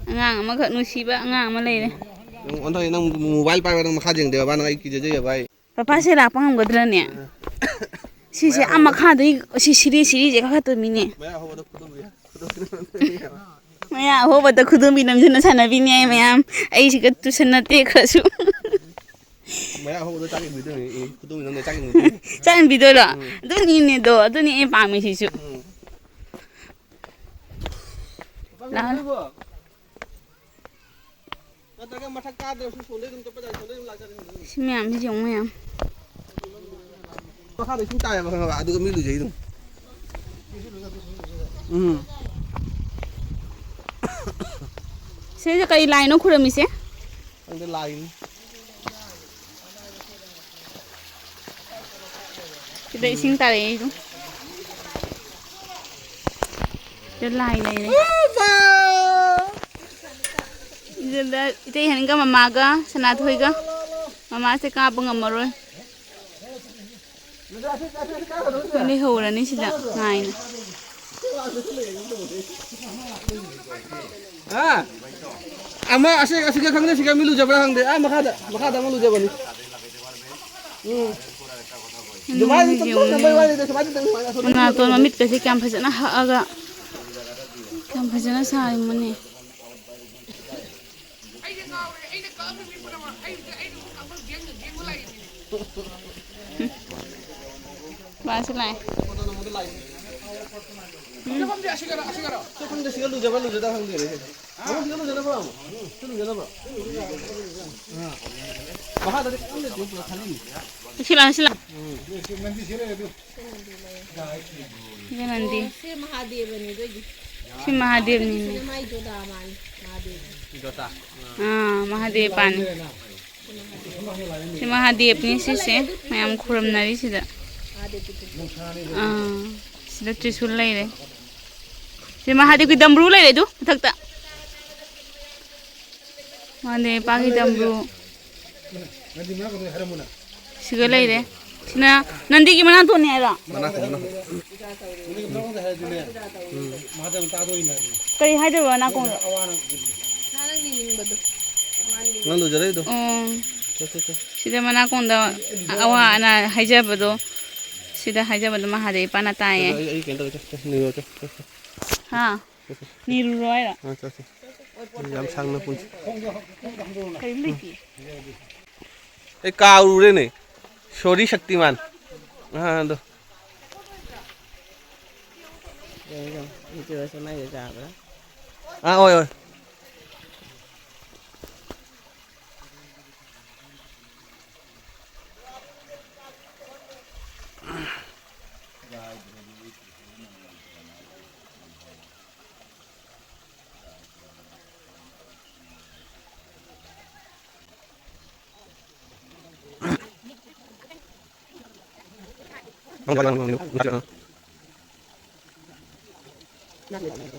ꯑꯉꯥꯡ ꯑꯃꯈꯛ ꯅꯨꯡꯁꯤꯕ ꯑꯉꯥꯡ ꯑꯃ ꯂꯩꯔꯦ꯫ ꯅꯪ ꯑꯣꯟꯊꯣꯛꯑꯦ, ꯅꯪ ꯃꯣꯕꯥꯏꯜ ꯄꯥꯏꯕ ꯅꯪ ꯃꯈꯥ ꯌꯦꯡꯗꯦꯕ, ꯅꯪ ꯑꯩ ꯀꯤꯖꯩꯌꯦꯕ ꯑꯩ꯫ ꯄꯄꯥꯁꯦ ꯂꯥꯛꯄ ꯉꯝꯒꯗ꯭ꯔꯅꯦ? ꯑ꯫ ꯁꯤꯁꯦ ꯃꯌꯥ ꯑꯥ ꯍꯧꯕꯗ ꯃꯈꯥꯗꯩ ꯁꯤ ꯁꯤꯔꯤ ꯁꯤꯔꯤꯁꯦ ꯀꯥꯈꯠꯇꯣꯏꯃꯤꯅꯦ꯫ ꯃꯌꯥ ꯍꯧꯕꯗ ꯈꯨꯗꯣꯝꯕꯤ-, ꯈꯨꯗꯣꯝꯕꯤ ꯅꯝꯗꯣꯏꯅꯦꯕ꯫ ꯃꯌꯥ ꯑꯍꯣꯕꯗ ꯈꯨꯗꯣꯝꯕꯤ ꯅꯝꯁꯤꯟꯅ ꯁꯥꯟꯅꯕꯤꯅꯤ ꯑꯩ ꯃꯌꯥꯝ꯫ ꯑꯩꯁꯤꯒ ꯇꯨꯁꯟ ꯅꯠꯇꯦ ꯈꯔꯁꯨ꯫ ꯃꯌꯥ ꯍꯧꯕꯗ ꯆꯥꯛ ꯏꯟꯕꯤꯗꯣꯏꯅꯤ꯫ ꯑꯦ, ꯈꯨꯗꯣꯝꯕꯤ ꯅꯝꯗꯣꯏ ꯆꯥꯛ ꯏꯟꯕꯤꯗꯣꯏꯅꯤ꯫ ꯆꯥꯛ ꯏꯟꯕꯤꯗꯣꯏꯔꯣ? ꯎꯝ꯫ ꯑꯗꯨꯅꯤꯅꯦꯗꯣ, ꯑꯗꯨꯅꯤ ꯑꯩ ꯄꯥꯝꯃꯤꯁꯤꯁꯨ꯫ ꯎꯝ꯫ ꯂꯥꯛꯑꯣ꯫ ꯅꯠꯇ꯭ꯔꯒ ꯃꯊꯛ ꯀꯥꯗ꯭ꯔꯁꯨ ꯁꯣꯝꯗꯩ ꯑꯗꯨꯝ ꯆꯠꯄ ꯌꯥꯏ, ꯁꯣꯝꯗꯩ ꯑꯗꯨꯝ ꯂꯥꯛꯆꯔꯦ꯫ ꯁꯤ ꯃꯌꯥꯝꯁꯤ ꯌꯦꯡꯉꯨ ꯃꯌꯥꯝ꯫ ꯃꯈꯥꯗ ꯏꯁꯤꯡ ꯇꯥꯏꯌꯦꯕ, ꯈꯪꯉꯕ? ꯑꯗꯨꯒ ꯃꯤ ꯂꯨꯖꯩ ꯑꯗꯨꯝ꯫ ꯎꯝ꯫ ꯁꯤꯁꯦ ꯀꯩ ꯂꯥꯏꯅꯣ ꯈꯨꯔꯝꯃꯤꯁꯦ? ꯈꯪꯗꯦ, ꯂꯥꯏꯅꯤ꯫ ꯁꯤꯗ ꯏꯁꯤꯡ ꯇꯥꯔꯛꯏꯗꯣ꯫ ꯁꯤꯗ ꯂꯥꯏ ꯂꯩꯔꯦ꯫ ꯁꯤꯗ ꯏꯇꯩ ꯍꯦꯟꯒ ꯃꯃꯥꯒ ꯁꯅꯥꯊꯣꯏꯒ꯫ ꯃꯃꯥꯁꯦ ꯀꯥꯕ ꯉꯝꯃꯔꯣꯏ꯫ ꯂꯩꯍꯧꯔꯅꯤ ꯁꯤꯗ ꯉꯥꯏꯅ꯫ ꯍꯥ? ꯑꯃ ꯑꯁꯤ, ꯑꯁꯤꯒ ꯈꯪꯗꯦ, ꯁꯤꯒ ꯃꯤ ꯂꯨꯖꯕ꯭ꯔꯥ ꯈꯪꯗꯦ꯫ ꯑꯥ, ꯃꯈꯥꯗ, ꯃꯈꯥꯗ ꯑꯃ ꯂꯨꯖꯕꯅꯤ꯫ ꯎꯝ꯫ ꯑꯗꯨꯃꯥꯏꯅ ꯁꯨꯝ ꯇꯧꯅꯕꯩ ꯋꯥꯅꯤꯗ, ꯁꯨꯃꯥꯏꯅ ꯇꯧꯅꯕꯩ ꯋꯥꯅꯤ꯫ ꯃꯅꯥꯇꯣꯟ ꯃꯃꯤꯠꯀꯁꯦ ꯀꯌꯥꯝ ꯐꯖꯅ ꯍꯛꯑꯒ, ꯀꯌꯥꯝ ꯐꯖꯅ ꯁꯥꯔꯤꯃꯣꯅꯦ꯫ ꯃꯥꯁꯨ ꯂꯥꯛꯑꯦ꯫ ꯎꯝ꯫ ꯁꯤ ꯈꯪꯗꯦ, ꯁꯤꯒ ꯂꯨꯖꯕ꯭ꯔꯥ ꯂꯨꯖꯗꯕ꯭ꯔꯥ ꯈꯪꯗꯦꯅꯦ꯫ ꯑꯃ ꯁꯤꯒ ꯂꯨꯖꯅꯕ꯭ꯔꯣ? ꯁꯤ ꯂꯨꯖꯅꯕ꯭ꯔꯣ? ꯃꯈꯥꯗꯗꯤ ꯀꯅꯥꯝ ꯂꯩꯇꯦ, ꯄꯨꯂꯞ ꯈꯜꯂꯤꯅꯤ꯫ ꯁꯤ ꯂꯥꯛꯑꯣ, ꯁꯤ ꯂꯥꯛꯑꯣ꯫ ꯎꯝ꯫ ꯁꯤ ꯅꯟꯗꯤ꯫ ꯁꯤ ꯃꯍꯥꯗꯦꯕꯅꯤ ꯑꯗꯨꯏꯗꯤ꯫ ꯁꯤ ꯃꯍꯥꯗꯦꯕꯅꯤꯅꯦ꯫ ꯁꯤꯅ ꯃꯥꯏ ꯖꯣꯗꯥ ꯃꯥꯜꯂꯤ, ꯃꯍꯥꯗꯦꯕ꯫ ꯑꯥ, ꯃꯍꯥꯗꯦꯕ ꯄꯥꯅꯤ꯫ ꯁꯤ ꯃꯍꯥꯗꯦꯕꯅꯤ ꯁꯤꯁꯦ, ꯃꯌꯥꯝ ꯈꯨꯔꯨꯝꯅꯔꯤꯁꯤꯗ꯫ ꯑꯥ, ꯁꯤꯗ ꯇ꯭ꯔꯤꯁꯨꯜ ꯂꯩꯔꯦ꯫ ꯁꯤ ꯃꯍꯥꯗꯦꯕꯀꯤ ꯗꯝꯕ꯭ꯔꯨ ꯂꯩꯔꯦ ꯑꯗꯨ ꯃꯊꯛꯇ꯫ ꯃꯍꯥꯗꯦꯕ ꯄꯥꯒꯤ ꯗꯝꯕ꯭ꯔꯨ꯫ ꯁꯤꯒ ꯂꯩꯔꯦ꯫ ꯁꯤꯅ ꯅꯟꯗꯤꯒꯤ ꯃꯅꯥꯇꯣꯟꯅꯤ ꯍꯥꯏꯔꯣ? ꯃꯅꯥ ꯈꯣꯡꯅ꯫ ꯎꯝ꯫ ꯀꯔꯤ ꯍꯥꯏꯗꯣꯏꯕ ꯅꯥꯀꯣꯡꯗ? ꯅꯪ ꯂꯨꯖꯔꯛꯏꯗꯣ꯫ ꯎꯝ꯫ ꯆꯣ, ꯆꯣ, ꯆꯣ꯫ ꯁꯤꯗ ꯃꯅꯥꯀꯣꯡꯗ ꯑꯋꯥ ꯑꯅꯥ ꯍꯥꯏꯖꯕꯗꯣ, ꯁꯤꯗ ꯍꯥꯏꯖꯕꯗꯣ ꯃꯍꯥꯗꯦꯕ ꯏꯄꯥꯅ ꯆꯣ, ꯇꯥꯏꯌꯦ꯫ ꯆꯣ, ꯑꯩ, ꯑꯩ ꯀꯩꯅꯣ ꯇꯧꯒꯦ, ꯆꯣ, ꯆꯣ, ꯅꯤꯔꯨꯔꯣ, ꯆꯣ, ꯆꯣ꯫ ꯍꯥ? ꯅꯤꯔꯨꯔꯣ ꯍꯥꯏꯔꯣ? ꯑꯥ, ꯆꯣ, ꯆꯣ꯫ ꯌꯥꯝ ꯁꯥꯡꯅ ꯄꯨꯟꯁꯤ꯫ ꯀꯔꯤꯝ ꯂꯩꯇꯦ꯫ ꯑꯩ ꯀꯥꯎꯔꯨꯔꯦꯅꯦ꯫ Sorry, ꯁꯛꯇꯤꯃꯥꯟ꯫ ꯑꯥ, ꯑꯗꯣ꯫ ꯌꯦꯡꯉꯣ, ꯌꯦꯡꯉꯣ꯫ ꯚꯤꯗꯤꯑꯣꯁꯦ ꯃꯥꯏꯁꯦ ꯌꯥꯕ꯭ꯔꯥ? ꯑꯥ, ꯍꯣꯏ, ꯍꯣꯏ꯫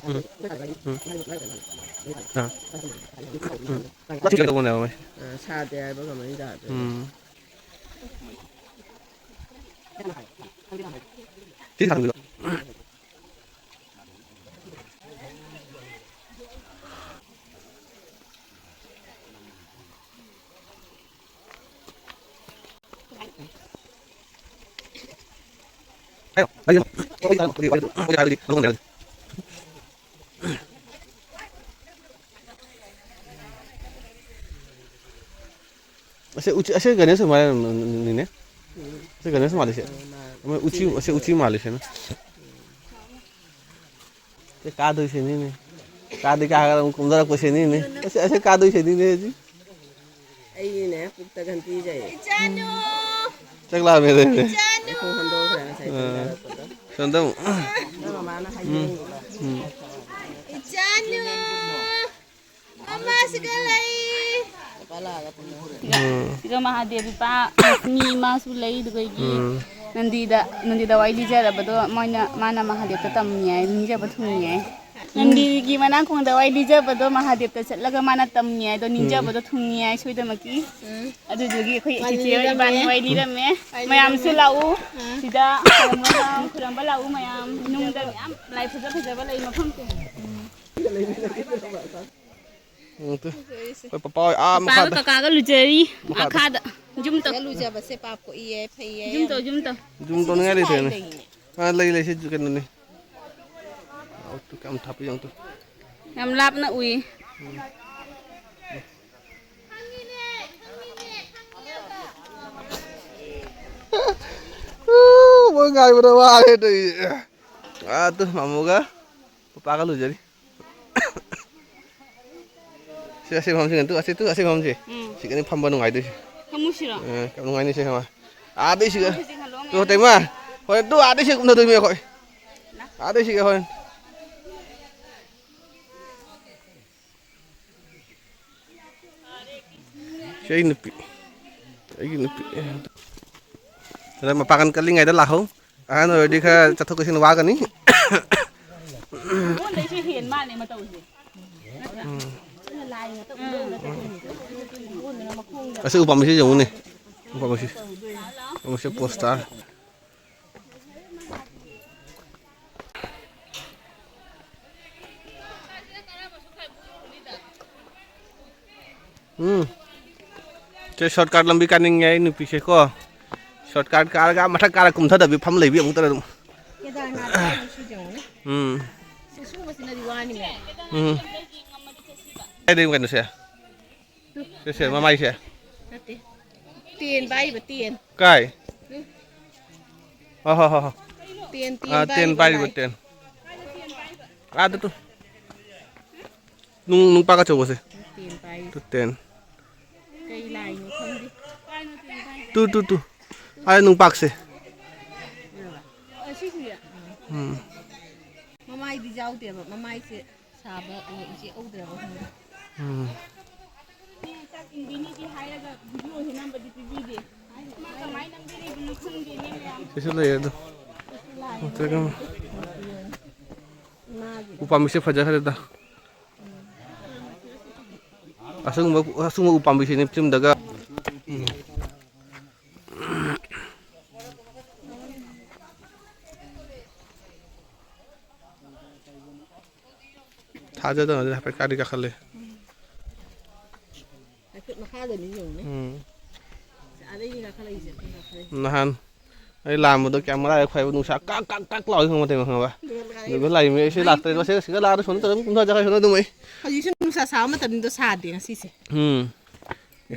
ꯎꯝ꯫ ꯎꯝ꯫ ꯎꯝ꯫ ꯁꯥꯗꯦ ꯍꯥꯏꯕ ꯀꯃꯥꯏꯅ ꯌꯥꯗꯣꯏꯅꯣ? ꯎꯝ꯫ ꯁꯤ ꯊꯥꯡꯕꯤꯔꯣ꯫ ꯑꯁꯤ ꯎꯆꯤ, ꯑꯁꯤ ꯒꯅꯦꯁ ꯃꯥꯜꯂꯦ, ꯅꯤꯅꯦ꯫ ꯑꯁꯤ ꯒꯅꯦꯁ ꯃꯥꯜꯂꯦ ꯁꯤ꯫ ꯃꯣꯏ ꯎꯆꯤ, ꯑꯁꯤ ꯎꯆꯤ ꯃꯥꯜꯂꯦ ꯁꯤꯅ꯫ ꯁꯤ ꯀꯥꯗꯣꯏ ꯁꯤꯅꯤꯅꯦ꯫ ꯀꯥꯗꯤ ꯀꯥꯔꯒ ꯑꯃꯨꯛ ꯀꯨꯝꯊꯔꯛꯄ ꯁꯤꯅꯤꯅꯦ꯫ ꯑꯁꯤ, ꯑꯁꯤ ꯀꯥꯗꯣꯏ ꯁꯤꯅꯤꯅꯦ ꯍꯧꯖꯤꯛ꯫ ꯑꯩꯅꯦ ꯄꯨꯛꯇ ꯒꯟꯇꯤꯖꯩ꯫ ꯏꯆꯥꯅꯨ! ꯆꯥꯛ ꯂꯥꯝꯃꯦ ꯑꯗꯩꯗꯤ꯫ ꯏꯆꯥꯅꯨ! ꯈꯣꯡ ꯍꯟꯗꯣꯛꯈ꯭ꯔꯦ ꯉꯁꯥꯏ ꯑ꯫ ꯇꯨꯝꯊꯔꯛꯄꯗ꯫ ꯁꯣꯝꯗ ꯑꯃꯨꯛ꯫ ꯅꯪ ꯃꯃꯥꯅ ꯎꯝ꯫ ꯍꯥꯏꯖꯩꯅꯦꯕ꯫ ꯎꯝ꯫ ꯏꯆꯥꯅꯨ! ꯃꯃꯥꯁꯤꯒ ꯂꯩ꯫ ꯂꯨꯄꯥ ꯂꯥꯛꯑꯒ ꯄꯨꯟꯅ ꯍꯨꯔꯦ꯫ ꯎꯝ꯫ ꯁꯤꯒ ꯃꯍꯥꯗꯦꯕ ꯏꯄꯥ ꯃꯤ ꯃꯥꯁꯨ ꯂꯩ, ꯑꯗꯨꯒ ꯑꯩꯒꯤ ꯎꯝ꯫ ꯅꯟꯗꯤꯗ, ꯅꯟꯗꯤꯗ ꯋꯥꯔꯤ ꯂꯤꯖꯔꯕꯗꯣ ꯃꯣꯏꯅ, ꯃꯥꯅ ꯃꯍꯥꯗꯦꯕꯇ ꯇꯝꯃꯤ ꯍꯥꯏ, ꯅꯤꯡꯖꯕ ꯊꯨꯡꯉꯤ ꯍꯥꯏ꯫ ꯎꯝ꯫ ꯅꯟꯗꯤꯒꯤ ꯃꯅꯥꯀꯣꯡꯗ ꯋꯥꯔꯤ ꯂꯤꯖꯕꯗꯣ ꯃꯍꯥꯗꯦꯕꯇ ꯆꯠꯂꯒ ꯃꯥꯅ ꯇꯝꯃꯤ ꯍꯥꯏꯗꯣ ꯎꯝ꯫ ꯅꯤꯡꯖꯕꯗꯣ ꯊꯨꯡꯉꯤ ꯍꯥꯏ ꯁꯣꯏꯗꯃꯛꯀꯤ꯫ ꯎꯝ꯫ ꯑꯗꯨꯗꯨꯒꯤ ꯑꯩꯈꯣꯏ ꯋꯥꯔꯤ ꯆꯤꯆꯦ ꯂꯤꯔꯝꯃꯦ꯫ ꯏꯕꯥꯅꯤ ꯋꯥꯔꯤ ꯂꯤꯔꯝꯃꯦ꯫ ꯋꯥꯔꯤ ꯃꯌꯥꯝꯁꯨ ꯂꯤꯔꯝꯃꯦ꯫ ꯂꯥꯛꯎ꯫ ꯑꯥ꯫ ꯁꯤꯗ ꯈꯨꯔꯨꯝꯕ ꯂꯥꯛꯎ, ꯈꯨꯔꯨꯝꯕ ꯂꯥꯛꯎ ꯃꯌꯥꯝ꯫ ꯅꯨꯡꯗ ꯃꯌꯥꯝ ꯂꯥꯏ ꯐꯖ ꯐꯖꯕ ꯂꯩ ꯃꯐꯝꯁꯦ꯫ ꯎꯝ꯫ ꯎꯝ, ꯇꯨ꯫ ꯑꯩꯈꯣꯏ ꯄꯄꯥ ꯍꯣꯏ ꯑꯥ ꯄꯄꯥꯒ ꯃꯈꯥꯗ꯫ ꯀꯀꯥꯒ ꯂꯨꯖꯔꯤ꯫ ꯃꯈꯥꯗ꯫ ꯃꯈꯥꯗ꯫ ꯖꯨꯝ ꯇꯧ꯫ ꯂꯨꯖꯕꯁꯦ ꯄꯥꯞ ꯀꯣꯛꯏꯌꯦ, ꯐꯩꯌꯦ꯫ ꯖꯨꯝ ꯇꯧ, ꯖꯨꯝ ꯇꯧ꯫ ꯖꯨꯝ ꯇꯧꯅꯤꯡꯉꯥꯏ ꯂꯩꯇ꯭ꯔꯦꯅꯦ꯫ ꯑꯥ, ꯂꯩ, ꯂꯩ, ꯁꯤ ꯀꯩꯅꯣꯅꯤ꯫ ꯑꯥ, ꯇꯨ ꯀꯌꯥꯝ ꯊꯥꯞꯄ ꯌꯦꯡꯉꯨ ꯇꯨ꯫ ꯌꯥꯝ ꯂꯥꯞꯅ ꯎꯏ꯫ ꯎꯝ꯫ ꯎ, ꯃꯣꯏ ꯉꯥꯏꯕꯗ ꯋꯥꯔꯦ ꯇꯧꯔꯤꯁꯦ꯫ ꯑꯥ, ꯇꯨ ꯃꯥꯃꯣꯒ ꯄꯄꯥꯒ ꯂꯨꯖꯔꯤ꯫ ꯁꯤ ꯑꯁꯤ ꯐꯝꯁꯤ, ꯇꯨ ꯑꯁꯤ, ꯇꯨ ꯑꯁꯤ ꯐꯝꯁꯤ꯫ ꯎꯝ꯫ ꯁꯤꯒꯅꯤ ꯐꯝꯕ ꯅꯨꯡꯉꯥꯏꯗꯣꯏꯁꯤ꯫ ꯐꯝꯃꯨꯁꯤꯔꯣ? ꯑ, ꯌꯥꯝ ꯅꯨꯡꯉꯥꯏꯅꯤ ꯁꯤ ꯐꯝꯕ꯫ ꯑꯥꯗꯩ ꯁꯤꯒ꯫ ꯍꯧꯖꯤꯛ ꯍꯜꯂꯛꯑꯣ ꯇꯨ ꯉꯥꯏꯔꯣ꯫ ꯇꯩꯃ꯫ ꯍꯣꯔꯦꯟ ꯇꯨ ꯑꯥꯗꯩ ꯁꯤꯒ ꯀꯨꯝꯊꯗꯣꯏꯃꯤ ꯑꯩꯈꯣꯏ꯫ ꯑꯥꯗꯩ ꯁꯤꯒ ꯍꯣꯔꯦꯟ꯫ ꯁꯤ ꯑꯩ ꯅꯨꯄꯤ꯫ ꯑꯩꯒꯤ ꯅꯨꯄꯤ꯫ ꯑꯗ ꯃꯄꯥꯡꯒꯜ ꯀꯜꯂꯤꯉꯩꯗ ꯂꯥꯛꯍꯧ꯫ ꯑꯍꯟ ꯑꯣꯏꯔꯗꯤ ꯈꯔ ꯆꯠꯊꯣꯛ ꯆꯠꯁꯤꯟ ꯋꯥꯒꯅꯤ꯫ ꯑꯩꯉꯣꯟꯗꯩꯁꯨ ꯍꯦꯟ ꯃꯥꯜꯂꯦ ꯃꯇꯧꯁꯦ꯫ ꯅꯠꯇ꯭ꯔꯥ? ꯎꯝ꯫ ꯑꯩꯅ ꯂꯥꯏ ꯉꯥꯛꯇ ꯎꯠꯂꯒ ꯆꯠꯇꯣꯏꯅꯤ꯫ ꯑꯗꯨꯅ ꯃꯈꯣꯡꯗ ꯑꯁꯤ ꯎꯄꯥꯝꯕꯤꯁꯤ ꯌꯦꯡꯉꯨꯅꯦ꯫ ꯎꯄꯥꯝꯕꯤꯁꯤ꯫ ꯎꯄꯥꯝꯕꯤꯁꯤ ꯄꯣꯁ ꯇꯥꯔꯦ꯫ ꯎꯝ꯫ ꯁꯦ shortcut ꯂꯝꯕꯤ ꯀꯥꯅꯤꯡꯉꯦ ꯑꯩ ꯅꯨꯄꯤꯁꯦꯀꯣ꯫ Shortcut ꯀꯥꯔꯒ ꯃꯊꯛ ꯀꯥꯔ ꯀꯨꯝꯊꯗꯕꯤ ꯐꯝ ꯂꯩꯕꯤ ꯑꯃꯨꯛꯇ ꯑꯗꯨꯝ꯫ ꯀꯦꯗꯥꯔꯅꯥꯊ ꯀꯥꯏꯅ ꯁꯤ ꯌꯦꯡꯉꯨꯅꯦ꯫ ꯎꯝ꯫ ꯁꯤ ꯁꯨꯕꯁꯤꯅꯗꯤ ꯋꯥꯅꯤꯅꯦ꯫ ꯎꯝ꯫ ꯀꯥꯏꯗꯩ ꯀꯩꯅꯣꯁꯦ? ꯁꯦ, ꯁꯦ, ꯃꯃꯥꯏꯁꯦ꯫ ꯅꯠꯇꯦ꯫ ꯇꯦꯟ ꯄꯥꯏꯔꯤꯕ ꯇꯦꯟ꯫ ꯀꯥꯏ? ꯎꯝ꯫ ꯍꯣ, ꯍꯣ, ꯍꯣ, ꯍꯣ꯫ ꯇꯦꯟ, ꯇꯦꯟ ꯑꯥ, ꯇꯦꯟ ꯄꯥꯏꯔꯤꯕ ꯄꯥꯏꯔꯤꯕ ꯂꯥꯏ꯫ ꯇꯦꯟ꯫ ꯑꯥꯗ ꯇꯨ꯫ ꯅꯨꯡ, ꯅꯨꯡꯄꯥꯛ ꯑꯆꯧꯕꯁꯦ꯫ ꯇꯦꯟ ꯄꯥꯏꯔꯤ꯫ Two ten. ꯀꯩ ꯂꯥꯏꯅꯣ ꯈꯪꯗꯦ꯫ Two, two, two. ꯑꯥ, ꯅꯨꯡꯄꯥꯛꯁꯦ꯫ ꯑ, ꯁꯤꯁꯤꯁꯦ꯫ ꯎꯝ꯫ ꯃꯃꯥꯏꯗꯤ ꯌꯥꯎꯗꯦꯕ꯫ ꯃꯃꯥꯏꯁꯦ ꯁꯥꯕ, ꯑ, ꯏꯆꯦ ꯎꯗ꯭ꯔꯕ ꯈꯪꯗꯦ꯫ ꯎꯝ꯫ ꯃꯤ ꯆꯥꯛ ꯏꯟꯕꯤꯅꯤꯗꯤ ꯍꯥꯏꯔꯒ video ꯁꯦ ꯅꯝꯕꯗꯤ ꯄꯤꯕꯤꯗꯦ꯫ ꯃꯥ ꯀꯃꯥꯏ ꯅꯝꯕꯤꯔꯤꯕꯅꯣ ꯈꯪꯗꯦꯅꯦ ꯃꯌꯥꯝ꯫ ꯁꯤꯁꯨ ꯂꯩꯌꯦ ꯑꯗꯨ꯫ ꯅꯠꯇ꯭ꯔꯒ ꯏꯃꯥꯒꯤꯗ꯫ ꯎꯄꯥꯝꯕꯤꯁꯦ ꯐꯖꯈ꯭ꯔꯦꯗ꯫ ꯑꯁꯪꯕ, ꯑꯁꯪꯕ ꯎꯄꯥꯝꯕꯤꯁꯤꯅꯦ ꯐꯤꯂꯝꯗꯒ꯫ ꯎꯝ꯫ ꯊꯥꯖꯗꯅ ꯍꯥꯏꯐꯦꯠ ꯀꯥꯗꯤ ꯀꯥꯈꯠꯂꯦ꯫ ꯍꯥꯏꯐꯦꯠ ꯃꯈꯥꯗꯅꯤ ꯌꯦꯡꯉꯨꯅꯦ꯫ ꯎꯝ꯫ ꯑꯥꯗꯩꯅꯤ ꯀꯥꯈꯠꯂꯛꯏꯁꯦ, ꯑꯩꯈꯣꯏ ꯀꯥꯈꯠꯂꯛꯏꯁꯦ꯫ ꯅꯍꯥꯟ ꯑꯩ ꯂꯥꯛꯑꯝꯕꯗꯣ ꯀꯌꯥꯝ ꯃꯔꯥꯏ ꯈ꯭ꯋꯥꯏꯕ ꯅꯨꯡꯁꯥ ꯀꯥꯛ ꯀꯥꯛ ꯀꯥꯛ ꯂꯥꯎꯏ ꯈꯪꯕ ꯃꯇꯝ ꯈꯪꯉꯕ? ꯑꯗꯨꯒ ꯂꯥꯛꯑꯦ꯫ ꯑꯗꯨꯒ ꯂꯥꯛꯏꯃꯤ ꯑꯩꯁꯦ ꯂꯥꯛꯇ꯭ꯔꯦ꯫ ꯃꯁꯤ ꯁꯤꯗ ꯂꯥꯛꯑꯒ ꯁꯣꯝꯗ ꯇꯧꯔꯒ ꯀꯨꯝꯊꯖꯒ ꯁꯣꯝꯗ ꯑꯗꯨꯝ ꯑꯩ꯫ ꯍꯧꯖꯤꯛꯁꯨ ꯅꯨꯡꯁꯥ ꯁꯥꯕ ꯃꯇꯝꯗꯣ ꯁꯥꯗꯦ ꯉꯁꯤꯁꯦ꯫ ꯎꯝ꯫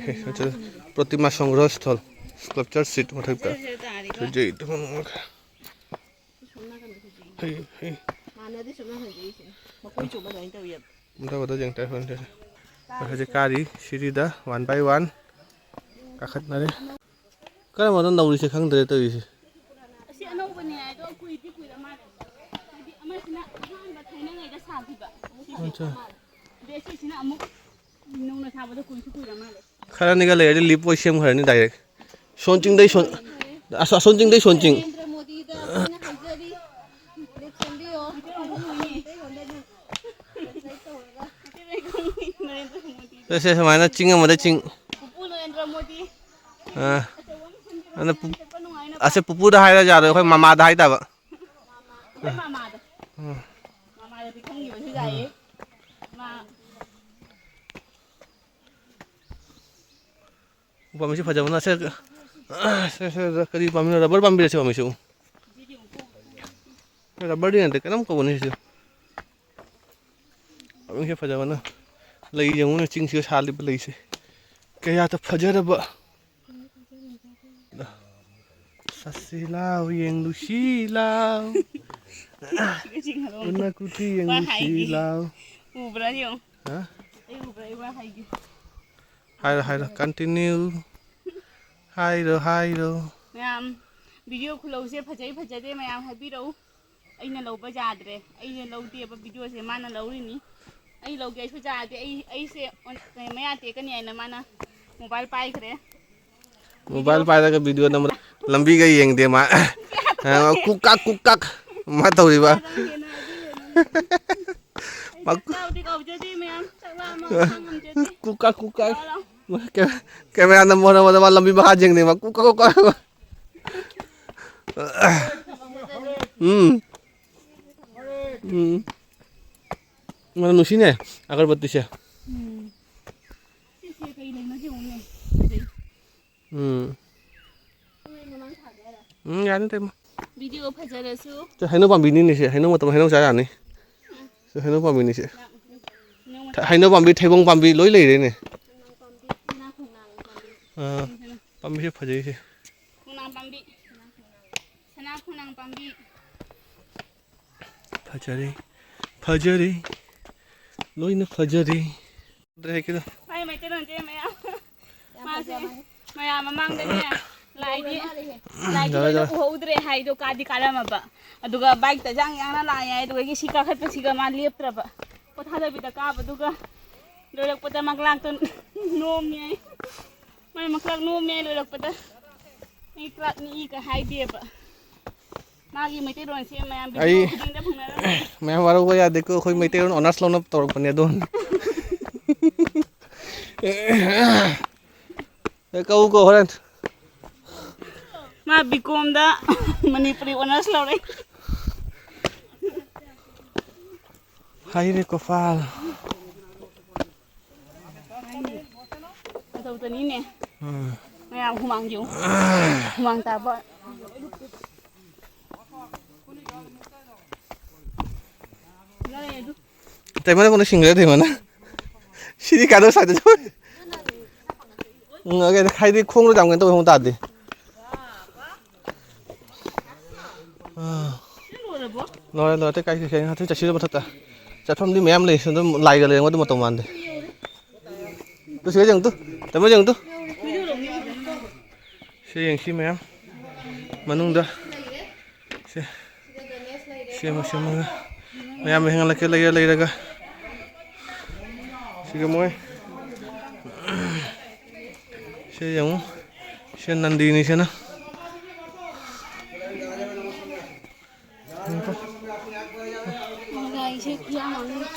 ꯄ꯭ꯔꯣꯇꯤꯃꯥ ꯁꯪꯒ꯭ꯔꯍ ꯁ꯭ꯊꯜ, sculpture seat ꯃꯊꯛꯇ꯫ ꯐꯖꯩ, ꯐꯖꯩ ꯇꯥꯔꯦꯀꯣ꯫ ꯐꯖꯩ, ꯑꯗꯨꯝ ꯑꯃꯒ꯫ ꯁꯣꯝ ꯅꯥꯀꯟꯗ ꯐꯖꯩ꯫ ꯍꯩ, ꯍꯩ꯫ ꯃꯥꯟꯅꯗꯦ ꯁꯨꯝ ꯅꯥꯀꯟꯗ ꯌꯦꯡꯁꯦ꯫ ꯃꯀꯣꯏ ꯆꯣꯠꯂ ꯑꯗꯨꯃꯥꯏꯅ ꯇꯧꯋꯤ ꯌꯥꯝ꯫ ꯃꯊꯛ ꯃꯊꯛ ꯌꯦꯡ ꯇꯥꯏ ꯍꯣꯔꯦꯟ ꯁꯦ꯫ ꯑꯩꯈꯣꯏ ꯍꯧꯖꯤꯛ ꯀꯥꯔꯤ ꯁꯤꯔꯤꯗ one by one ꯀꯥꯈꯠꯅꯔꯦ꯫ ꯀꯔꯝꯕꯅꯣ ꯅꯧꯔꯤꯁꯦ ꯈꯪꯗ꯭ꯔꯦ ꯇꯧꯔꯤꯁꯦ꯫ ꯑꯁꯤ ꯑꯅꯧꯕꯅꯦ ꯍꯥꯏꯗꯣ ꯀꯨꯏꯗꯤ ꯀꯨꯏꯔ ꯃꯥꯜꯂꯦ꯫ ꯍꯥꯏꯗꯤ ꯑꯃꯁꯤꯅ ꯑꯍꯥꯟꯕ ꯊꯥꯏꯅꯉꯩꯗ ꯁꯥꯈꯤꯕ꯫ ꯑꯠꯆꯥ꯫ ꯑꯗꯩ ꯑꯁꯤꯁꯤꯅ ꯑꯃꯨꯛ ꯅꯧꯅ ꯁꯥꯕꯗꯣ ꯀꯨꯏꯁꯨ ꯀꯨꯏꯔ ꯃꯥꯜꯂꯦ꯫ ꯈꯔꯅꯤꯒ ꯂꯩꯔꯗꯤ ꯂꯤꯞ ꯑꯣꯏ ꯁꯦꯝꯈ꯭ꯔꯅꯤ ꯗꯥꯏꯔꯦꯛ꯫ ꯁꯣꯟ ꯆꯤꯡꯗꯩ ꯁꯣꯟ-, ꯑꯁ-, ꯑꯁꯣꯟ ꯆꯤꯡꯗꯩ ꯁꯣꯟ ꯆꯤꯡ꯫ ꯅꯔꯦꯟꯗ꯭ꯔ ꯃꯣꯗꯤꯗ ꯑꯩꯅ ꯍꯥꯏꯖꯔꯤ, ꯂꯤꯞ ꯁꯦꯝꯕꯤꯌꯣ꯫ ꯁꯦ, ꯁꯦ, ꯁꯨꯃꯥꯏꯅ ꯆꯤꯡ ꯑꯃꯗ ꯆꯤꯡ꯫ ꯄꯨꯄꯨ ꯅꯔꯦꯟꯗ꯭ꯔ ꯃꯣꯗꯤ꯫ ꯑꯥ꯫ ꯑꯆꯧꯕ ꯑꯃ ꯁꯦꯝꯕꯤꯔꯣ, ꯑꯗ ꯄꯨ-, ꯆꯠꯄ ꯅꯨꯡꯉꯥꯏꯅꯕ꯫ ꯑꯁꯦ ꯄꯨꯄꯨꯗ ꯍꯥꯏꯔ ꯌꯥꯔꯣꯏ, ꯑꯩꯈꯣꯏ ꯃꯃꯥꯗ ꯍꯥꯏꯇꯥꯕ꯫ ꯑꯩꯈꯣꯏ ꯃꯃꯥꯗ꯫ ꯎꯝ꯫ ꯃꯃꯥꯗꯗꯤ ꯈꯪꯈꯤꯕꯁꯨ ꯌꯥꯏꯌꯦ꯫ ꯃꯥ ꯎꯄꯥꯝꯕꯤꯁꯤ ꯐꯖꯕꯅ ꯁꯦ-, ꯁꯦ-, ꯁꯦ-, ꯀꯔꯤ ꯄꯥꯝꯕꯤꯅꯣ? ꯔꯕꯔ ꯄꯥꯝꯕꯤꯔ ꯁꯤ ꯄꯥꯝꯕꯤꯁꯤꯕꯨ? ꯔꯕꯔꯗꯤ ꯅꯠꯇꯦ, ꯀꯩꯅꯣꯝ ꯀꯧꯕꯅꯤ ꯁꯤꯁꯨ꯫ ꯄꯥꯝꯕꯤꯁꯦ ꯐꯖꯕꯅ꯫ ꯂꯩ ꯌꯦꯡꯉꯨꯅꯦ, ꯆꯤꯡꯁꯤꯗ ꯁꯥꯠꯂꯤꯕ ꯂꯩꯁꯦ꯫ ꯀꯌꯥꯗ ꯐꯖꯔꯕ꯫ ꯆꯠꯁꯤ ꯂꯥꯎ, ꯌꯦꯡꯂꯨꯁꯤ ꯂꯥꯎ꯫ ꯎꯅ ꯀꯨꯊꯤ ꯋꯥ ꯌꯦꯡꯂꯨꯁꯤ ꯍꯥꯏꯒꯦ꯫ ꯂꯥꯎ꯫ ꯎꯕ꯭ꯔꯥ ꯌꯦꯡꯉꯨ꯫ ꯍꯥ? ꯑꯩ ꯎꯕ꯭ꯔꯥ? ꯑꯩ ꯋꯥ ꯍꯥꯏꯒꯦ꯫ ꯍꯥꯏꯔꯣ, ꯍꯥꯏꯔꯣ, continue꯫ ꯍꯥꯏꯔꯣ, ꯍꯥꯏꯔꯣ꯫ ꯃꯌꯥꯝ, video ꯈꯨꯂꯧꯁꯦ ꯐꯖꯩ ꯐꯖꯗꯦ ꯃꯌꯥꯝ ꯍꯥꯏꯕꯤꯔꯛꯎ꯫ ꯑꯩꯅ ꯂꯧꯕ ꯌꯥꯗ꯭ꯔꯦ꯫ ꯑꯩꯅ ꯂꯧꯗꯦꯕ videoꯁꯦ, ꯃꯥꯅ ꯂꯧꯔꯤꯅꯤ꯫ ꯑꯩ ꯂꯧꯒꯦ ꯑꯩꯁꯨ ꯌꯥꯗꯦ꯫ ꯑꯩ, ꯑꯩꯁꯦ ꯑꯣꯟ-, ꯃꯌꯥ ꯇꯦꯛꯀꯅꯤ ꯍꯥꯏꯅ ꯃꯥꯅ mobile ꯄꯥꯏꯈ꯭ꯔꯦ꯫ Mobile ꯄꯥꯏꯔꯒ video ꯅꯝꯕ, ꯂꯝꯕꯤꯒ ꯌꯦꯡꯗꯦ ꯃꯥ꯫ ꯀꯨꯛ ꯀꯥꯛ, ꯀꯨꯛ ꯀꯥꯛ ꯃꯥ ꯇꯧꯔꯤꯕ꯫ ꯃꯥ ꯀꯨ-, ꯆꯥꯛ ꯆꯥꯕꯗꯤ ꯀꯧꯖꯗꯦ ꯃꯌꯥꯝ, ꯆꯥꯛ ꯂꯥꯝꯃ ꯈꯥꯡ ꯉꯝꯖꯗꯦ꯫ ꯀꯨꯛ ꯀꯥꯛ, ꯀꯨꯛ ꯀꯥꯛ꯫ ꯂꯥꯛꯑꯣ, ꯂꯥꯛꯑꯣ꯫ ꯀꯦ-, camera ꯅꯝꯕ ꯍꯣꯠꯅꯕꯗ ꯃꯥ ꯂꯝꯕꯤ ꯃꯈꯥ ꯌꯦꯡꯗꯦ ꯃꯥ꯫ ꯀꯨꯛ ꯀꯥꯛ, ꯀꯨꯛ ꯀꯥꯛ꯫ ꯎꯝ꯫ ꯎꯝ꯫ ꯃꯅꯝ ꯅꯨꯡꯁꯤꯅꯦ, ꯑꯒꯔꯕꯠꯇꯤꯁꯦ꯫ ꯎꯝ꯫ ꯁꯤꯁꯦ ꯀꯩ ꯂꯩꯅꯣ ꯌꯦꯡꯉꯨꯅꯦ꯫ ꯐꯖꯩ꯫ ꯎꯝ꯫ ꯎꯝ, ꯌꯥꯅꯤ ꯇꯩꯃ꯫ Video ꯐꯖꯔꯁꯨ꯫ ꯁꯦ, ꯍꯩꯅꯧ ꯄꯥꯝꯕꯤꯅꯤꯅꯦ ꯁꯦ, ꯍꯩꯅꯧ ꯃꯇꯝ ꯍꯩꯅꯧ ꯆꯥ ꯌꯥꯅꯤ꯫ ꯁꯦ, ꯍꯩꯅꯧ ꯄꯥꯝꯕꯤꯅꯤ ꯁꯦ꯫ ꯊ-, ꯍꯩꯅꯧ ꯄꯥꯝꯕꯤ, ꯊꯩꯕꯣꯡ ꯄꯥꯝꯕꯤ ꯂꯣꯏ ꯂꯩꯔꯦꯅꯦ꯫ ꯑꯥ, ꯄꯥꯝꯕꯤꯁꯦ ꯐꯖꯩ ꯁꯦ꯫ ꯈꯣꯡꯅꯥꯡ ꯄꯥꯝꯕꯤ꯫ ꯁꯅꯥ ꯈꯣꯡꯅꯥꯡ ꯄꯥꯝꯕꯤ꯫ ꯐꯖꯔꯦ, ꯐꯖꯔꯦ, ꯂꯣꯏꯅ ꯐꯖꯔꯦ꯫ ꯃꯥꯏ ꯃꯩꯇꯩꯂꯣꯟꯁꯦ ꯃꯌꯥꯝ, ꯃꯥꯁꯦ ꯃꯌꯥꯝ ꯃꯃꯥꯡꯗꯅꯦ ꯂꯥꯏꯗꯤ, ꯂꯥꯏꯗꯤ ꯂꯣꯏꯅ ꯎꯍꯧꯗ꯭ꯔꯦ ꯍꯥꯏꯗꯣ ꯀꯥꯗꯤ ꯀꯥꯔꯝꯃꯕ꯫ ꯑꯗꯨꯒ ꯕꯥꯏꯛꯇ ꯌꯥꯡ ꯌꯥꯡꯅ ꯂꯥꯛꯑꯦ ꯍꯥꯏ꯫ ꯑꯗꯨꯒ ꯁꯤ ꯀꯥꯈꯠꯄꯁꯤꯒ ꯃꯥ ꯂꯦꯞꯇ꯭ꯔꯕ, ꯄꯣꯊꯥꯗꯕꯤꯗ ꯀꯥꯕꯗꯨꯒ꯫ ꯂꯣꯏꯔꯛꯄꯗ ꯃꯀ꯭ꯂꯥꯛꯇꯣ ꯅꯣꯝꯃꯦ ꯍꯥꯏ꯫ ꯃꯥꯏ ꯃꯀ꯭ꯂꯥꯛ ꯅꯣꯝꯃꯦ ꯍꯥꯏ ꯂꯣꯏꯔꯛꯄꯗ꯫ ꯑꯩ ꯀ꯭ꯂꯥꯛ ꯅꯤꯛꯏꯒ ꯍꯥꯏꯗꯦꯕ꯫ ꯃꯥꯒꯤ ꯃꯩꯇꯩꯂꯣꯟꯁꯦ ꯃꯌꯥꯝ ꯑꯩ video ꯈꯨꯗꯤꯡꯗ ꯐꯪꯅꯔꯝꯃꯤ꯫ ꯃꯌꯥꯝ ꯋꯥꯔꯧꯕ ꯌꯥꯗꯦꯀꯣ, ꯑꯩꯈꯣꯏ ꯃꯩꯇꯩꯂꯣꯟ honours ꯂꯧꯅꯕ ꯇꯧꯔꯛꯄꯅꯦ ꯑꯗꯣ꯫ ꯑꯦ, ꯀꯛꯎꯀꯣ ꯍꯣꯔꯦꯟ꯫ ꯃꯥ B.Com ꯗ ꯃꯅꯤꯄꯨꯔꯤ honours ꯂꯧꯔꯦ꯫ ꯍꯥꯏꯔꯦ ꯀꯣꯄꯥꯜ꯫ ꯑꯆꯧꯕꯅꯤꯅꯦ꯫ ꯎꯝ꯫ ꯃꯌꯥꯝ ꯍꯨꯃꯥꯡ ꯌꯦꯡꯉꯨ꯫ ꯍꯨꯃꯥꯡ ꯇꯥꯕ꯫ ꯇꯩꯃꯅ ꯀꯣꯟꯅ ꯁꯤꯡꯒ꯭ꯔꯦ ꯇꯩꯃꯅ꯫ ꯁꯤꯗꯤ ꯀꯥꯗꯧ ꯁꯥꯗꯦ꯫ ꯎꯝ, ꯑꯣꯀꯦ, ꯍꯥꯏꯗꯤ ꯈꯣꯡꯗꯣ ꯌꯥꯝ ꯀꯩꯅꯣ ꯇꯧꯕ ꯃꯑꯣꯡ ꯇꯥꯗꯦ꯫ ꯑꯥ꯫ ꯂꯣꯏꯔꯦ, ꯂꯣꯏꯔꯦ, ꯑꯇꯩ ꯀꯥꯏ ꯆꯠꯈ꯭ꯔꯦ? ꯑꯇꯩ ꯆꯠꯁꯤꯔ ꯃꯊꯛꯇ? ꯆꯠꯐꯝꯗꯤ ꯃꯌꯥꯝ ꯂꯩ, ꯑꯗꯨꯝ ꯂꯥꯏꯒ ꯂꯩꯔꯝꯒꯗꯧ ꯃꯇꯧ ꯃꯥꯟꯗꯦ꯫ ꯇꯨ ꯁꯤꯗ ꯌꯦꯡꯉꯨ ꯇꯨ, ꯇꯥꯃꯣ ꯌꯦꯡꯉꯨ ꯇꯨ꯫ ꯁꯤ ꯌꯦꯡꯁꯤ ꯃꯌꯥꯝ ꯃꯅꯨꯡꯗ꯫ ꯁꯦ꯫ ꯁꯦꯝꯃ ꯁꯦꯝꯃꯒ ꯃꯌꯥꯝ ꯍꯦꯟꯒꯠꯂꯛꯀꯦ ꯂꯩꯔ ꯂꯩꯔꯒ꯫ ꯁꯤꯒ ꯃꯣꯏ꯫ ꯁꯤ ꯌꯦꯡꯉꯨ꯫ ꯁꯤ ꯅꯟꯗꯤꯅꯤ ꯁꯤꯅ꯫ ꯂꯥꯏꯁꯦ ꯈꯨꯌꯥꯝ ꯑꯃꯅꯤ꯫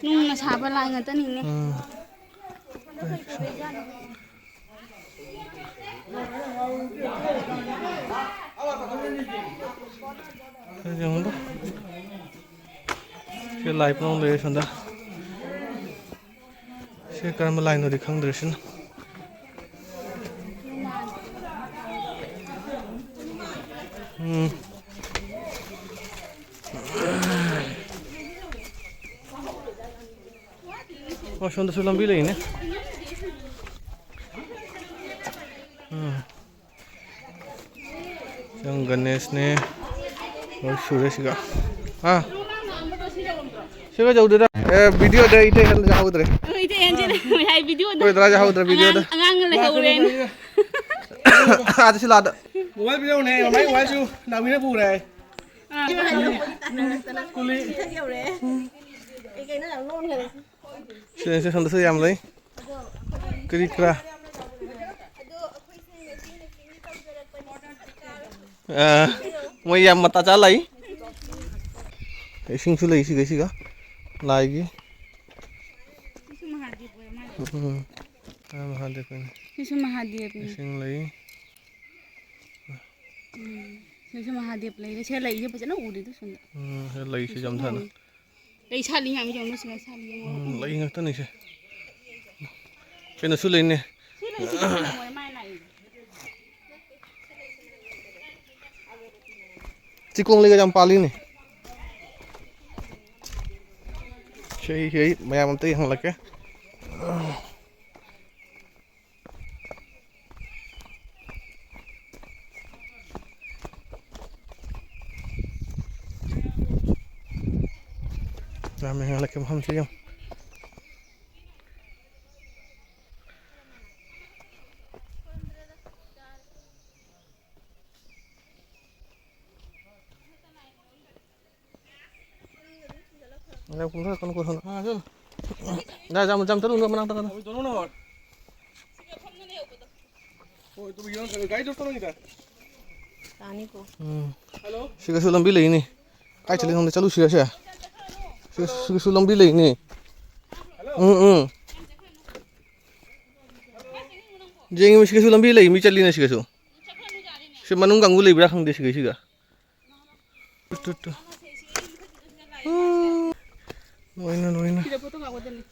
ꯅꯨꯡꯅ ꯁꯥꯕ ꯂꯥꯏ ꯉꯥꯛꯇꯅꯤꯅꯦ꯫ ꯎꯝ꯫ ꯁꯤ ꯌꯦꯡꯉꯨꯗ꯫ ꯁꯤ ꯂꯥꯏ ꯄꯨꯡ ꯂꯩꯔꯦ ꯁꯣꯝꯗ꯫ ꯁꯤ ꯀꯔꯝꯕ ꯂꯥꯏꯅꯣꯗꯤ ꯈꯪꯗ꯭ꯔꯦ ꯁꯤꯅ꯫ ꯎꯝ꯫ ꯑꯣ, ꯁꯣꯝꯗꯁꯨ ꯂꯝꯕꯤ ꯂꯩꯅꯦ꯫ ꯎꯝ꯫ ꯁꯤꯗ ꯒꯅꯦꯁꯅꯦ꯫ ꯂꯣꯏ ꯁꯨꯔꯦ ꯁꯤꯒ꯫ ꯍꯥ? ꯇꯨꯒ ꯌꯧꯗꯣꯏꯔꯥ? ꯑꯦ, ꯚꯤꯗꯤꯑꯣꯗ ꯏꯊꯦ ꯍꯦꯟ ꯌꯥꯍꯧꯗ꯭ꯔꯦ꯫ ꯏꯊꯦ ꯍꯦꯟꯁꯦ ꯉꯁꯥꯏ ꯚꯤꯗꯤꯑꯣꯗ ꯑꯩꯈꯣꯏ ꯗꯥꯗꯥ ꯌꯥꯍꯧꯗ꯭ꯔꯦ ꯚꯤꯗꯤꯑꯣꯗ꯫ ꯑꯉꯥꯡ, ꯑꯉꯥꯡ ꯂꯩꯍꯧꯔꯦꯅ꯫ ꯑꯥꯗ ꯁꯤꯂꯥꯗ꯫ ꯃꯣꯕꯥꯏꯜ ꯄꯤꯔꯛꯎꯅꯦ, ꯃꯃꯥꯏ ꯃꯣꯕꯥꯏꯜꯁꯨ ꯅꯥꯎꯕꯤꯅ ꯄꯨꯈ꯭ꯔꯦ ꯍꯥꯏ꯫ ꯁ꯭ꯀꯨꯜ ꯁꯦ ꯁꯣꯝꯗꯁꯨ ꯌꯥꯝ ꯂꯩ꯫ ꯀꯔꯤ ꯀꯔꯥ꯫ ꯑꯥ, ꯃꯣꯏ ꯌꯥꯝ ꯃꯇꯥ ꯆꯥ ꯂꯥꯛꯏ꯫ ꯏꯁꯤꯡꯁꯨ ꯂꯩ ꯁꯤꯒ ꯁꯤꯒ꯫ ꯂꯥꯏꯒꯤ꯫ ꯁꯤꯁꯨ ꯃꯍꯥꯗꯦꯕ ꯑꯣꯏꯔ ꯃꯥꯜꯂꯦ꯫ ꯎꯝ꯫ ꯑꯥ, ꯃꯍꯥꯗꯦꯕ ꯑꯣꯏꯅ꯫ ꯁꯤꯁꯨ ꯃꯍꯥꯗꯦꯕꯅꯤ꯫ ꯏꯁꯤꯡ ꯂꯩ꯫ ꯎꯝ꯫ ꯁꯤꯁꯨ ꯃꯍꯥꯗꯦꯕ ꯂꯩꯔꯦ꯫ ꯁꯤꯗ ꯂꯩꯁꯦ ꯐꯖꯅ ꯎꯗꯦ ꯑꯗꯨ ꯁꯣꯝꯗ꯫ ꯎꯝ, ꯁꯤꯗ ꯂꯩꯁꯦ ꯌꯥꯝ ꯊꯥꯅ꯫ ꯂꯩ ꯁꯥꯠꯂꯤ ꯃꯌꯥꯝꯁꯦ ꯌꯦꯡꯉꯨ, ꯁꯤꯗ ꯁꯥꯠꯂꯤ ꯌꯦꯡꯉꯨ꯫ ꯎꯝ, ꯂꯩ ꯉꯥꯛꯇꯅꯤ ꯁꯦ꯫ ꯀꯩꯅꯣꯁꯨ ꯂꯩꯅꯦ꯫ ꯁꯤ ꯂꯩꯁꯤꯗꯤ ꯀꯩꯅꯣ ꯑꯣꯏꯔ ꯃꯥꯜꯂꯦ ꯂꯥꯛꯏꯁꯦ꯫ ꯆꯤꯀꯣꯡ ꯂꯩꯒ ꯌꯥꯝ ꯄꯥꯜꯂꯤꯅꯦ꯫ ꯁꯤ ꯑꯩ, ꯁꯤ ꯑꯩ ꯃꯌꯥꯝ ꯑꯝꯇ ꯌꯦꯡꯍꯜꯂꯛꯀꯦ꯫ ꯃꯌꯥꯝ ꯌꯦꯡꯍꯜꯂꯛꯀꯦ ꯃꯐꯝꯁꯤ ꯌꯦꯡꯉꯨ꯫ ꯌꯥꯝ ꯀꯨꯝꯊꯔꯛꯀꯅꯨꯀꯣ, ꯁꯣꯝꯗ꯫ ꯑꯥ, ꯁꯣꯝꯗ꯫ ꯌꯥ, ꯌꯥꯝ, ꯌꯥꯝ ꯆꯠꯂꯨꯅꯨ, ꯃꯅꯥꯛꯇ ꯀꯟꯅ꯫ ꯑꯣꯏ, ꯗꯣꯅꯣ ꯅꯍꯣꯏ꯫ ꯑꯣꯏ, ꯇꯨ ꯌꯣꯟ ꯀꯩꯅꯣ, ꯒꯥꯔꯤ ꯗꯣꯁꯇꯣ ꯅꯪꯒꯤꯗ꯫ ꯇꯥꯅꯤꯀꯣ꯫ ꯎꯝ꯫ ꯍꯜꯂꯣ꯫ ꯁꯤꯒꯁꯨ ꯂꯝꯕꯤ ꯂꯩꯅꯤ꯫ ꯀꯥꯏ ꯍꯜꯂꯣ꯫ ꯆꯠꯂꯤꯅꯣ ꯈꯪꯗꯦ, ꯆꯠꯂꯨꯁꯤꯔ ꯁꯦ? ꯁꯤꯒ-, ꯍꯜꯂꯣ꯫ ꯁꯤꯒꯁꯨ ꯂꯝꯕꯤ ꯂꯩꯅꯤ꯫ ꯍꯜꯂꯣ꯫ ꯎꯝ, ꯎꯝ꯫ ꯌꯦꯡꯉꯤ, ꯁꯤꯒꯁꯨ ꯂꯝꯕꯤ ꯂꯩ, ꯃꯤ ꯆꯠꯂꯤꯅ ꯁꯤꯒꯁꯨ꯫ ꯁꯤ ꯃꯅꯨꯡ ꯀꯥꯡꯕꯨ ꯂꯩꯕ꯭ꯔꯥ ꯈꯪꯗꯦ ꯁꯤꯒ, ꯁꯤꯒ꯫ Two, two, two. ꯎꯝ꯫ ꯂꯣꯏꯅ, ꯂꯣꯏꯅ꯫ ꯁꯤꯗ ꯐꯣꯇꯣ ꯀꯥꯞꯀꯗꯕꯅꯤ꯫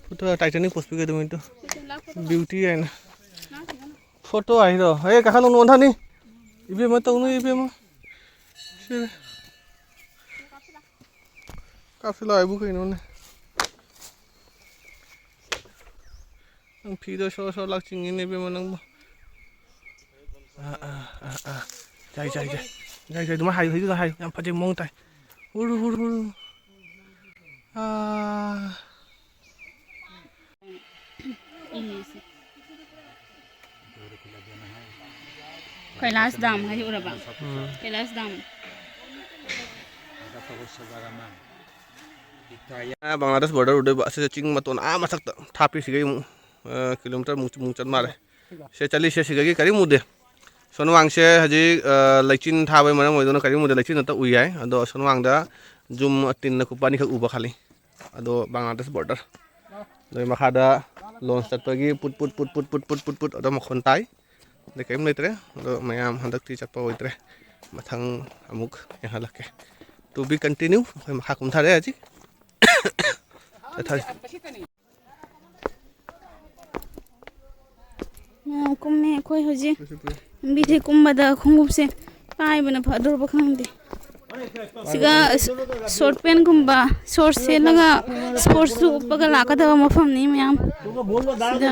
ꯐꯣꯇꯣ Titanic post ꯄꯤꯒꯗꯕꯅꯤ ꯇꯨ꯫ ꯁꯤꯗ ꯂꯥꯛ ꯐꯣꯇꯣ ꯀꯥꯞ-, beauty ꯍꯥꯏꯅ꯫ ꯂꯥꯛ ꯁꯤꯗꯅ꯫ ꯐꯣꯇꯣ ꯍꯥꯏꯔꯣ? ꯑꯦ, ꯀꯥꯈꯠꯂꯨ, ꯅꯣꯟꯊꯅꯤ꯫ ꯏꯕꯦꯝꯃ ꯇꯧꯅꯨ, ꯏꯕꯦꯝꯃ꯫ ꯁꯤ꯫ ꯀꯥꯞꯁꯤ ꯂꯥꯛꯑꯣ ꯍꯥꯏꯕꯨ ꯀꯩꯅꯣꯅꯦ꯫ ꯅꯪ ꯐꯤꯗꯣ ꯁꯣꯔ ꯁꯣꯔ ꯂꯥꯛꯆꯤꯡꯉꯤꯅꯦ ꯏꯕꯦꯝꯃ ꯅꯪꯕꯨ꯫ ꯑꯥ, ꯑꯥ, ꯑꯥ, ꯑꯥ꯫ ꯌꯥꯏ, ꯌꯥꯏ, ꯌꯥꯏ꯫ ꯌꯥꯏ, ꯌꯥꯏ, ꯑꯗꯨꯃꯥꯏ ꯍꯥꯏꯌꯨ, ꯍꯧꯖꯤꯛꯇ ꯍꯥꯏꯌꯨ꯫ ꯌꯥꯝ ꯐꯖꯩ, ꯃꯑꯣꯡ ꯇꯥꯏ꯫ ꯍꯨꯔꯨ, ꯍꯨꯔꯨ, ꯍꯨꯔꯨ꯫ ꯑꯥ, ꯀꯩꯂꯥꯁ ꯗꯥꯝ ꯍꯥꯏꯁꯤ ꯎꯔꯕ? ꯎꯝ꯫ ꯀꯩꯂꯥꯁ ꯗꯥꯝ꯫ ꯑꯥ, ꯕꯪꯒ꯭ꯂꯥꯗꯦꯁ ꯕꯣꯔꯗꯔ ꯎꯗꯣꯏꯕ꯫ ꯑꯁꯤꯗ ꯆꯤꯡ ꯃꯇꯣꯟ ꯑꯥ ꯃꯊꯛꯇ ꯊꯥꯞꯄꯤ ꯁꯤꯒꯩ ꯑꯃꯨꯛ, ꯑ, ꯀꯤꯂꯣꯃꯤꯇꯔ ꯃꯨꯛ, ꯃꯨꯛ ꯆꯠ ꯃꯥꯜꯂꯦ꯫ ꯁꯦ ꯆꯠꯂꯤꯁꯦ ꯁꯤꯗꯒꯤ ꯀꯔꯤꯝ ꯎꯗꯦ꯫ ꯁꯣꯝ ꯋꯥꯡꯁꯦ ꯍꯧꯖꯤꯛ, ꯑ, ꯂꯩꯆꯤꯟ ꯊꯥꯕꯩ ꯃꯔꯝ ꯑꯣꯏꯗꯨꯅ ꯀꯔꯤꯝ ꯎꯗꯦ, ꯂꯩꯆꯤꯟ ꯅꯠꯇ ꯎꯏ ꯍꯥꯏ꯫ ꯑꯗꯣ ꯁꯣꯝ ꯋꯥꯡꯗ ꯖꯨꯝ ꯇꯤꯟꯅ ꯀꯨꯞꯄ ꯑꯅꯤꯈꯛ ꯎꯕ ꯈꯜꯂꯤ꯫ ꯑꯗꯣ ꯕꯪꯒ꯭ꯂꯥꯗꯦꯁ ꯕꯣꯔꯗꯔ꯫ ꯑꯗꯩ ꯃꯈꯥꯗ ꯂꯣꯟꯁ ꯆꯠꯄꯒꯤ ꯄꯨꯠ ꯄꯨꯠ ꯄꯨꯠ ꯄꯨꯠ ꯑꯗꯣ ꯃꯈꯣꯟ ꯇꯥꯏ꯫ ꯑꯗꯩ ꯀꯔꯤꯝ ꯂꯩꯇ꯭ꯔꯦ꯫ ꯑꯗꯣ ꯃꯌꯥꯝ ꯍꯟꯗꯛꯇꯤ ꯆꯠꯄ ꯑꯣꯏꯗ꯭ꯔꯦ꯫ ꯃꯊꯪ ꯑꯃꯨꯛ ꯌꯦꯡꯍꯜꯂꯛꯀꯦ꯫ To be continue꯫ ꯑꯩꯈꯣꯏ ꯃꯈꯥ ꯀꯨꯝꯊꯔꯦ ꯍꯧꯖꯤꯛ꯫ ꯆꯠꯊꯔꯤ꯫ ꯃꯌꯥꯝ ꯀꯨꯝꯃꯦ ꯑꯩꯈꯣꯏ ꯍꯧꯖꯤꯛ꯫ ꯂꯝꯕꯤꯁꯦ ꯀꯨꯝꯕꯗ ꯈꯣꯡꯎꯞꯁꯦ ꯀꯥꯏꯕꯅ ꯐꯗꯣꯔꯕ ꯈꯪꯗꯦ꯫ ꯁꯤꯒ ꯁꯣꯔꯠ ꯄꯦꯟꯒꯨꯝꯕ, ꯁꯣꯔꯠ ꯁꯦꯠꯂꯒ ꯁ꯭ꯄꯣꯔꯠꯁꯨ ꯎꯞꯄꯒ ꯂꯥꯛꯀꯗꯕ ꯃꯐꯝꯅꯤ ꯃꯌꯥꯝ꯫ ꯁꯤꯗ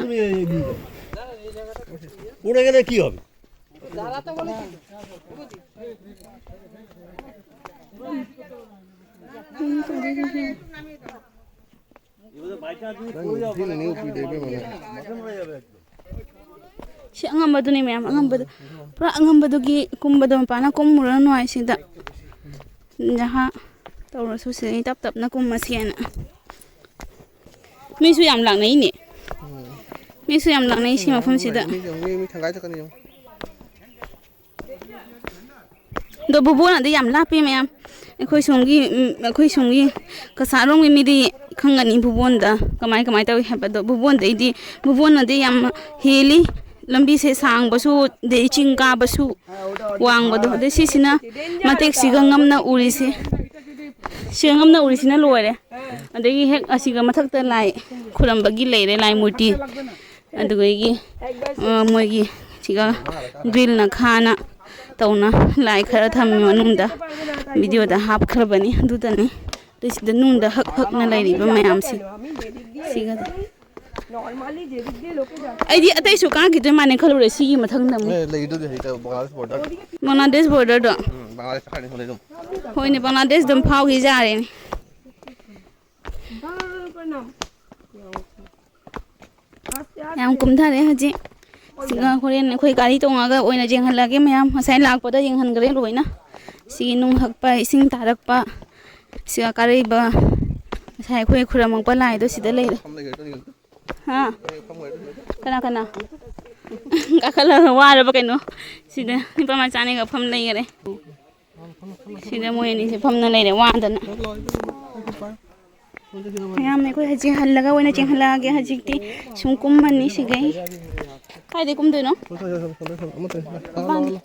ꯎড়ে গেলে কি হবে? ꯅꯪ ꯐꯤꯜ ꯅ꯭ꯌꯨ ꯄꯤꯗꯦ ꯏꯕꯦꯝꯃ ꯅꯪ꯫ ꯁꯤ ꯑꯉꯝꯕꯗꯨꯅꯤ ꯃꯌꯥꯝ, ꯑꯉꯝꯕꯗꯨ꯫ ꯄꯨꯔꯥ ꯑꯉꯝꯕꯗꯨꯒꯤ ꯀꯨꯝꯕꯗꯣ ꯃꯄꯥꯅ ꯀꯨꯝꯃꯨꯔꯅꯨ ꯍꯥꯏꯁꯤꯗ꯫ ꯖꯍꯥ ꯇꯧꯔꯁꯨ ꯁꯤꯗꯩ ꯇꯞ ꯇꯞꯅ ꯀꯨꯝꯃꯁꯦꯅ꯫ ꯃꯤꯁꯨ ꯌꯥꯝ ꯂꯥꯛꯅꯩꯅꯦ꯫ ꯎꯝ꯫ ꯃꯤꯁꯨ ꯌꯥꯝ ꯂꯥꯛꯅꯩ ꯁꯤ ꯃꯐꯝꯁꯤꯗ꯫ ꯃꯤ, ꯃꯤ, ꯃꯤ ꯊꯪꯒꯥꯏ ꯆꯠꯀꯅꯤ ꯌꯦꯡꯉꯨ꯫ ꯑꯗꯣ ꯚꯨꯕꯣꯟ ꯑꯗꯨ ꯌꯥꯝ ꯂꯥꯞꯄꯤ ꯃꯌꯥꯝ꯫ ꯑꯩꯈꯣꯏ ꯁꯣꯝꯒꯤ, ꯎꯝ, ꯑꯩꯈꯣꯏ ꯁꯣꯝꯒꯤ ꯀꯁꯥꯔꯣꯝꯒꯤ ꯃꯤꯗꯤ ꯈꯪꯒꯅꯤ ꯚꯨꯕꯣꯟꯗ ꯀꯃꯥꯏ, ꯀꯃꯥꯏ ꯇꯧꯏ ꯍꯥꯏꯕꯗꯣ꯫ ꯚꯨꯕꯣꯟꯗꯩꯗꯤ, ꯚꯨꯕꯣꯟꯅꯗꯤ ꯌꯥꯝ ꯍꯦꯜꯂꯤ꯫ ꯂꯝꯕꯤꯁꯦ ꯁꯥꯡꯕꯁꯨ, ꯑꯗꯩ ꯆꯤꯡ ꯀꯥꯕꯁꯨ, ꯋꯥꯡꯕꯗꯣ꯫ ꯑꯗꯩ ꯁꯤꯁꯤꯅ ꯃꯇꯦꯛꯁꯤꯒ ꯉꯝꯅ ꯎꯔꯤꯁꯦ꯫ ꯁꯤꯒ ꯉꯝꯅ ꯎꯔꯤꯁꯤꯅ ꯂꯣꯏꯔꯦ꯫ ꯑꯗꯒꯤ ꯍꯦꯛ ꯑꯁꯤꯒ ꯃꯊꯛꯇ ꯂꯥꯏ ꯈꯨꯔꯝꯕꯒꯤ ꯂꯩꯔꯦ, ꯂꯥꯏ ꯃꯨꯔꯇꯤ꯫ ꯑꯗꯨꯗꯒꯤ, ꯑ, ꯃꯣꯏꯒꯤ ꯁꯤꯒ ꯒ꯭ꯔꯤꯜꯅ ꯈꯥꯅ ꯇꯧꯅ ꯂꯥꯏ ꯈꯔ ꯊꯝꯃꯤ ꯃꯅꯨꯡꯗ, ꯚꯤꯗꯤꯑꯣꯗ ꯍꯥꯞꯈ꯭ꯔꯕꯅꯤ꯫ ꯑꯗꯨꯗꯅꯤ꯫ ꯑꯗꯨ ꯁꯤꯗ ꯅꯨꯡꯗ ꯍꯛ ꯍꯛꯅ ꯂꯩꯔꯤꯕ ꯃꯌꯥꯝꯁꯦ ꯁꯤꯒ꯫ ꯑꯩꯗꯤ ꯑꯇꯩꯁꯨ ꯀꯥꯈꯤꯗꯣꯏ ꯃꯥꯟꯅꯦ ꯈꯜꯂꯨꯔꯦ ꯁꯤꯒꯤ ꯃꯊꯪꯗ ꯑꯃꯨꯛ꯫ ꯑꯦ, ꯂꯩꯗꯨꯗꯤ ꯍꯧꯖꯤꯛꯇ ꯕꯪꯒ꯭ꯂꯥꯗꯦꯁ ꯕꯣꯔꯗꯔ꯫ ꯕꯪꯒ꯭ꯂꯥꯗꯦꯁ ꯕꯣꯔꯗꯔꯗꯣ? ꯎꯝ, ꯕꯪꯒ꯭ꯂꯥꯗꯦꯁ ꯀꯥꯈꯠꯂꯛꯏ ꯁꯣꯝꯗꯩ ꯑꯗꯨꯝ꯫ ꯍꯣꯏꯅꯦ, ꯕꯪꯒ꯭ꯂꯥꯗꯦꯁ ꯑꯗꯨꯝ ꯐꯥꯎꯈꯤ ꯌꯥꯔꯦꯅꯦ꯫ ꯌꯥꯝ ꯀꯨꯝꯊꯔꯦ ꯍꯧꯖꯤꯛ꯫ ꯁꯤꯒ ꯍꯣꯔꯦꯟ ꯑꯩꯈꯣꯏ ꯒꯥꯔꯤ ꯇꯣꯡꯉꯒ ꯑꯣꯏꯅ ꯌꯦꯡꯍꯜꯂꯒꯦ ꯃꯌꯥꯝ꯫ ꯉꯁꯥꯏ ꯂꯥꯛꯄꯗ ꯌꯦꯡꯍꯟꯈ꯭ꯔꯦ ꯂꯣꯏꯅ꯫ ꯁꯤꯒꯤ ꯅꯨꯡ ꯍꯛꯄ, ꯏꯁꯤꯡ ꯇꯥꯔꯛꯄ, ꯁꯤꯒ ꯀꯥꯔꯛꯏꯕ ꯉꯁꯥꯏ ꯑꯩꯈꯣꯏ ꯈꯨꯔꯝꯃꯛꯄ ꯂꯥꯏꯗꯣ ꯁꯤꯗ ꯂꯩꯔꯦ꯫ ꯍꯥ? ꯀꯅꯥ ꯀꯅꯥ? ꯀꯥꯈꯠꯂꯒ ꯋꯥꯔꯕ ꯀꯩꯅꯣ? ꯁꯤꯗ ꯅꯨꯄꯥ ꯃꯆꯥꯅꯤꯒ ꯐꯝ ꯂꯩꯈꯔꯦ꯫ ꯁꯤꯗ ꯃꯣꯏ ꯑꯅꯤꯁꯦ ꯐꯝꯅ ꯂꯩꯔꯦ ꯋꯥꯗꯅ꯫ ꯃꯌꯥꯝ ꯑꯩꯈꯣꯏ ꯍꯧꯖꯤꯛ ꯍꯜꯂꯒ ꯑꯣꯏꯅ ꯆꯦꯟꯍꯜꯂꯛꯑꯒꯦ꯫ ꯍꯧꯖꯤꯛꯇꯤ ꯁꯨꯝ ꯀꯨꯝꯃꯅꯤ ꯁꯤꯒꯩ꯫ ꯀꯥꯏꯗꯩ ꯀꯨꯝꯗꯣꯏꯅꯣ? ꯃꯄꯥꯟꯗ꯫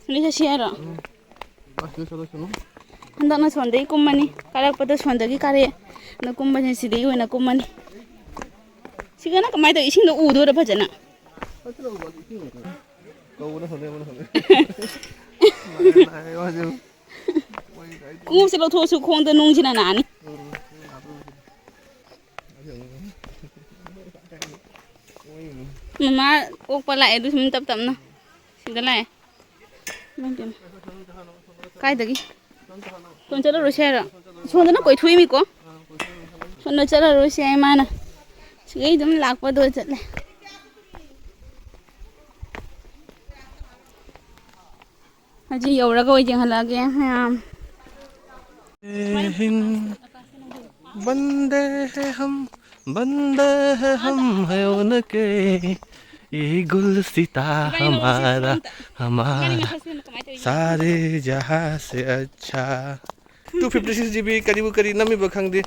ꯁꯣꯝꯗꯩ ꯆꯠꯁꯤ ꯍꯥꯏꯔꯣ? ꯍꯟꯗꯛꯅ ꯁꯣꯝꯗꯒꯤ ꯀꯨꯝꯃꯅꯤ꯫ ꯀꯥꯔꯛꯄꯗ ꯁꯣꯝꯗꯒꯤ ꯀꯥꯔꯛꯑꯦ꯫ ꯑꯗꯣ ꯀꯨꯝꯕꯁꯦ ꯁꯤꯗꯒꯤ ꯑꯣꯏꯅ ꯀꯨꯝꯃꯅꯤ꯫ ꯁꯤꯒꯅ ꯀꯃꯥꯏꯅ ꯇꯧ? ꯏꯁꯤꯡꯗꯣ ꯎꯗꯣꯏꯔꯣ ꯐꯖꯅ? ꯈꯣꯡꯎꯞꯁꯦ ꯂꯧꯊꯣꯛꯑꯁꯨ ꯈꯣꯡꯗ ꯅꯨꯡꯁꯤꯅ ꯅꯥꯅꯤ꯫ ꯃꯃꯥ ꯑꯣꯛꯄ ꯂꯥꯛꯑꯦ ꯑꯗꯨ ꯁꯨꯝ ꯇꯞ ꯇꯞꯅ ꯁꯤꯗ ꯂꯥꯛꯑꯦ꯫ ꯏꯃꯥꯏ ꯄꯦꯝꯃ꯫ ꯀꯥꯏꯗꯒꯤ? ꯁꯣꯝ ꯆꯠꯂꯔꯣꯏꯁꯦ ꯍꯥꯏꯔꯣ? ꯁꯣꯝꯗꯅ ꯀꯣꯏꯊꯣꯛꯏꯃꯤꯀꯣ꯫ ꯁꯣꯝꯗ ꯆꯠꯂꯔꯣꯏꯁꯦ ꯍꯥꯏ ꯃꯥꯅ꯫ ꯁꯤꯒꯩ ꯑꯗꯨꯝ ꯂꯥꯛꯄꯗꯣ ꯆꯠꯂꯦ꯫ ꯍꯧꯖꯤꯛ ꯌꯧꯔꯒ ꯑꯣꯏ ꯌꯦꯡꯍꯜꯂꯛꯑꯒꯦ ꯃꯌꯥꯝ꯫ ꯕꯟꯗꯦ ꯍꯦ ꯍꯝ, ꯕꯟꯗꯦ ꯍꯦ ꯍꯝ, ꯍꯦ ꯎꯅꯀꯦ, ꯌꯦ ꯒꯨꯜꯁꯤꯇꯥ ꯍꯃꯥꯔꯥ, ꯍꯃꯥꯔꯥ, ꯁꯥꯔꯦ ꯖꯍꯥ ꯁꯦ ꯑꯆꯥ꯫ Two fifty six G B ꯀꯔꯤꯕꯨ ꯀꯔꯤ ꯅꯝꯃꯤꯕ ꯈꯪꯗꯦ꯫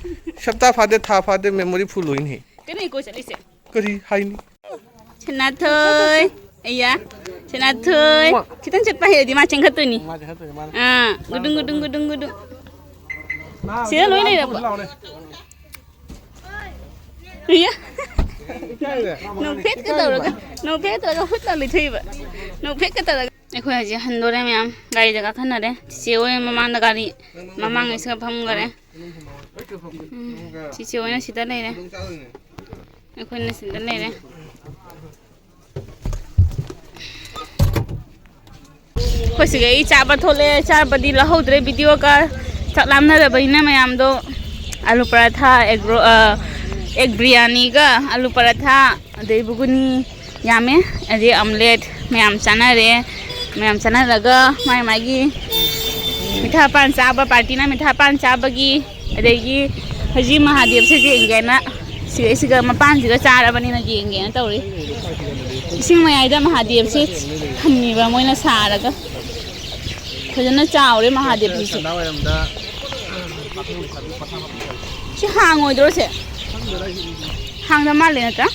ꯁꯞꯇꯥ ꯐꯥꯗꯦ, ꯊꯥ ꯐꯥꯗꯦ, ꯃꯦꯃꯣꯔꯤ ꯐꯨꯜ ꯂꯣꯏꯅꯤ꯫ ꯀꯩꯅꯣ ꯏꯀꯣ ꯆꯠꯂꯤꯁꯦ? ꯀꯔꯤ ꯍꯥꯏꯅꯤ? ꯁꯅꯥꯊꯣꯏ, ꯑꯩꯌꯥ, ꯁꯅꯥꯊꯣꯏ꯫ ꯈꯤꯇꯪ ꯆꯠꯄ ꯍꯩꯔꯗꯤ ꯃꯥ ꯆꯦꯟꯈꯠꯇꯣꯏꯅꯤ꯫ ꯃꯥ ꯆꯦꯟꯈꯠꯇꯣꯏꯅꯤ, ꯃꯥꯅ꯫ ꯑꯥ, ꯒꯨꯗꯨꯡ, ꯒꯨꯗꯨꯡ, ꯒꯨꯗꯨꯡ, ꯒꯨꯗꯨꯡ꯫ ꯃꯥ ꯁꯤꯗ ꯂꯣꯏ ꯂꯥꯛꯑꯣꯅꯦ, ꯂꯩꯔꯕꯣ? ꯂꯥꯛꯑꯣꯅꯦ꯫ ꯑꯩꯌꯥ꯫ ꯏꯀꯥꯏꯔꯦ꯫ ꯅꯣꯛꯐꯦꯠꯀ ꯇꯧꯔꯒ, ꯅꯣꯛꯐꯦꯠꯀ ꯇꯧꯔꯒ ꯍꯨꯠ ꯂꯥꯎ ꯂꯩꯊꯣꯛꯏꯕ꯫ ꯅꯣꯛꯐꯦꯠꯀ ꯇꯧꯔꯒ꯫ ꯑꯩꯈꯣꯏ ꯍꯧꯖꯤꯛ ꯍꯟꯗꯣꯔꯦ ꯃꯌꯥꯝ꯫ ꯒꯥꯔꯤꯗ ꯀꯥꯈꯠꯅꯔꯦ꯫ ꯆꯤꯆꯦ ꯍꯣꯏ ꯃꯃꯥꯡꯗ ꯒꯥꯔꯤ ꯃꯃꯥꯡꯒꯤꯁꯤꯒ ꯐꯝꯈꯔꯦ꯫ ꯎꯝ, ꯆꯤꯆꯦ ꯍꯣꯏꯅ ꯁꯤꯗ ꯂꯩꯔꯦ꯫ ꯑꯩꯈꯣꯏꯅ ꯁꯤꯗ ꯂꯩꯔꯦ꯫ ꯑꯩꯈꯣꯏ ꯁꯤꯒ ꯑꯩ ꯆꯥꯕ ꯊꯣꯛꯂꯛꯑꯦ꯫ ꯆꯥꯕꯗꯤ ꯂꯧꯍꯧꯗ꯭ꯔꯦ ꯚꯤꯗꯤꯑꯣꯒ ꯆꯥꯛ ꯂꯥꯝꯅꯗꯕꯅꯤꯅ ꯃꯌꯥꯝꯗꯣ꯫ ꯑꯂꯨ ꯄꯔꯥꯊꯥ, ꯑꯦꯒ꯭ꯔꯣ-, ꯑ, ꯑꯦꯛ ꯕꯤꯔꯌꯥꯅꯤꯒ ꯑꯂꯨ ꯄꯔꯥꯊꯥ, ꯑꯗꯩ ꯕꯨꯒꯨꯅꯤ ꯌꯥꯝꯃꯦ, ꯑꯗꯩ ꯑꯣꯝꯂꯦꯠ ꯃꯌꯥꯝ ꯆꯥꯅꯔꯦ꯫ ꯃꯌꯥꯝ ꯆꯥꯅꯔꯒ ꯃꯥꯏ ꯃꯥꯒꯤ ꯃꯤꯊꯥ ꯄꯥꯟ ꯆꯥꯕ, ꯄꯥꯔꯇꯤꯅ ꯃꯤꯊꯥ ꯄꯥꯟ ꯆꯥꯕꯒꯤ, ꯑꯗꯒꯤ ꯍꯧꯖꯤꯛ ꯃꯍꯥꯗꯦꯕꯁꯦ ꯌꯦꯡꯒꯦꯅ ꯁꯤꯗꯩꯁꯤꯒ ꯃꯄꯥꯟꯁꯤꯒ ꯆꯥꯔꯕꯅꯤꯅ ꯌꯦꯡꯒꯦꯅ ꯇꯧꯔꯤ꯫ ꯏꯁꯤꯡ ꯃꯌꯥꯏꯗ ꯃꯍꯥꯗꯦꯕꯁꯦ ꯊꯝꯃꯤꯕ ꯃꯣꯏꯅ ꯁꯥꯔꯒ꯫ ꯐꯖꯅ ꯆꯥꯎꯔꯦ ꯃꯍꯥꯗꯦꯕꯁꯤꯁꯨ꯫ ꯁꯤ ꯍꯥꯡꯉꯣꯏꯗ꯭ꯔꯣ ꯁꯦ? ꯍꯥꯡꯗ ꯃꯥꯜꯂꯦ ꯅꯠꯇ꯭ꯔꯥ?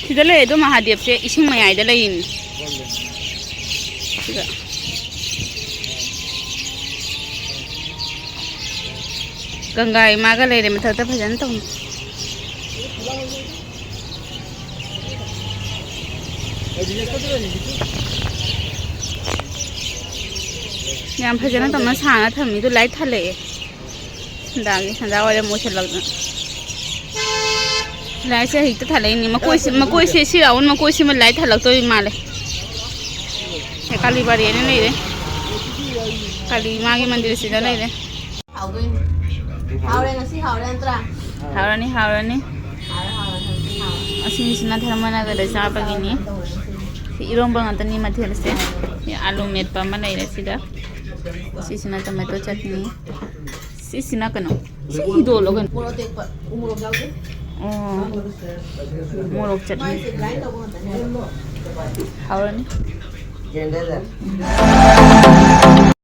ꯁꯤꯗ ꯂꯩ ꯑꯗꯣ ꯃꯍꯥꯗꯦꯕꯁꯦ ꯏꯁꯤꯡ ꯃꯌꯥꯏꯗ ꯂꯩꯔꯤꯅꯤ꯫ ꯁꯤꯗ꯫ ꯒꯪꯒꯥ ꯏꯃꯥꯒ ꯂꯩꯔꯦ ꯃꯊꯛꯇ ꯐꯖꯅ ꯇꯧꯅ꯫ ꯌꯥꯝ ꯐꯖꯅ ꯇꯧꯅ ꯁꯥꯅ ꯊꯝꯃꯤꯗꯣ ꯂꯥꯏꯠ ꯊꯥꯜꯂꯛꯑꯦ꯫ ꯁꯟꯗꯥꯒꯤ ꯁꯟꯗꯥ ꯋꯥꯏꯔꯝ ꯑꯣꯏꯁꯜꯂꯛꯇꯅ꯫ ꯂꯥꯏꯠꯁꯦ ꯍꯦꯛꯇ ꯊꯥꯜꯂꯛꯏꯅꯦ꯫ ꯃꯀꯣꯏꯁꯦ, ꯃꯀꯣꯏꯁꯦ, ꯁꯤ ꯔꯥꯎꯟ ꯃꯀꯣꯏꯁꯤꯃ ꯂꯥꯏꯠ ꯊꯥꯜꯂꯛꯇꯣꯏ ꯃꯥꯜꯂꯦ꯫ ꯁꯦ ꯀꯥꯂꯤ ꯕꯥꯔꯤꯅ ꯂꯩꯔꯦ꯫ ꯀꯥꯂꯤ ꯃꯥꯒꯤ ꯃꯟꯗꯤꯔꯁꯤꯗ ꯂꯩꯔꯦ꯫ ꯍꯥꯎꯗꯣꯏꯅꯤ꯫ ꯍꯥꯎꯔꯦ, ꯉꯁꯤ ꯍꯥꯎꯔꯦ ꯅꯠꯇ꯭ꯔꯥ? ꯍꯥꯎꯔꯅꯤ, ꯍꯥꯎꯔꯅꯤ꯫ ꯍꯥꯎꯔꯦ, ꯍꯥꯎꯔꯦ, ꯉꯁꯤ ꯍꯥꯎꯔꯦ꯫ ꯑꯁꯤꯁꯤꯅ ꯙꯔꯃꯅꯒꯔꯗ ꯆꯥꯕꯒꯤꯅꯤ꯫ ꯁꯤ ꯏꯔꯣꯝꯕ ꯉꯥꯛꯇꯅꯤ ꯃꯊꯦꯜꯁꯦ꯫ ꯁꯤ ꯑꯥꯂꯨ ꯃꯦꯠꯄ ꯑꯃ ꯂꯩꯔꯦ ꯁꯤꯗ꯫ ꯁꯤꯁꯤꯅ ꯇꯣꯃꯦꯇꯣ ꯆꯠꯅꯤ꯫ ꯁꯤꯁꯤꯅ ꯀꯩꯅꯣ? ꯁꯤ ꯍꯤꯗꯣꯜꯂꯣ ꯀꯩꯅꯣ? ꯃꯣꯔꯣꯛ ꯑꯇꯦꯛꯄ꯫ ꯎ ꯃꯣꯔꯣꯛ ꯌꯥꯎꯗꯦ꯫ ꯑꯣ꯫ ꯃꯣꯔꯣꯛ ꯆꯠꯅꯤ꯫ ꯃꯥꯏꯁꯦ grind ꯇꯧꯕ ꯉꯥꯛꯇꯅꯦ꯫ ꯍꯥꯎꯔꯅꯤ꯫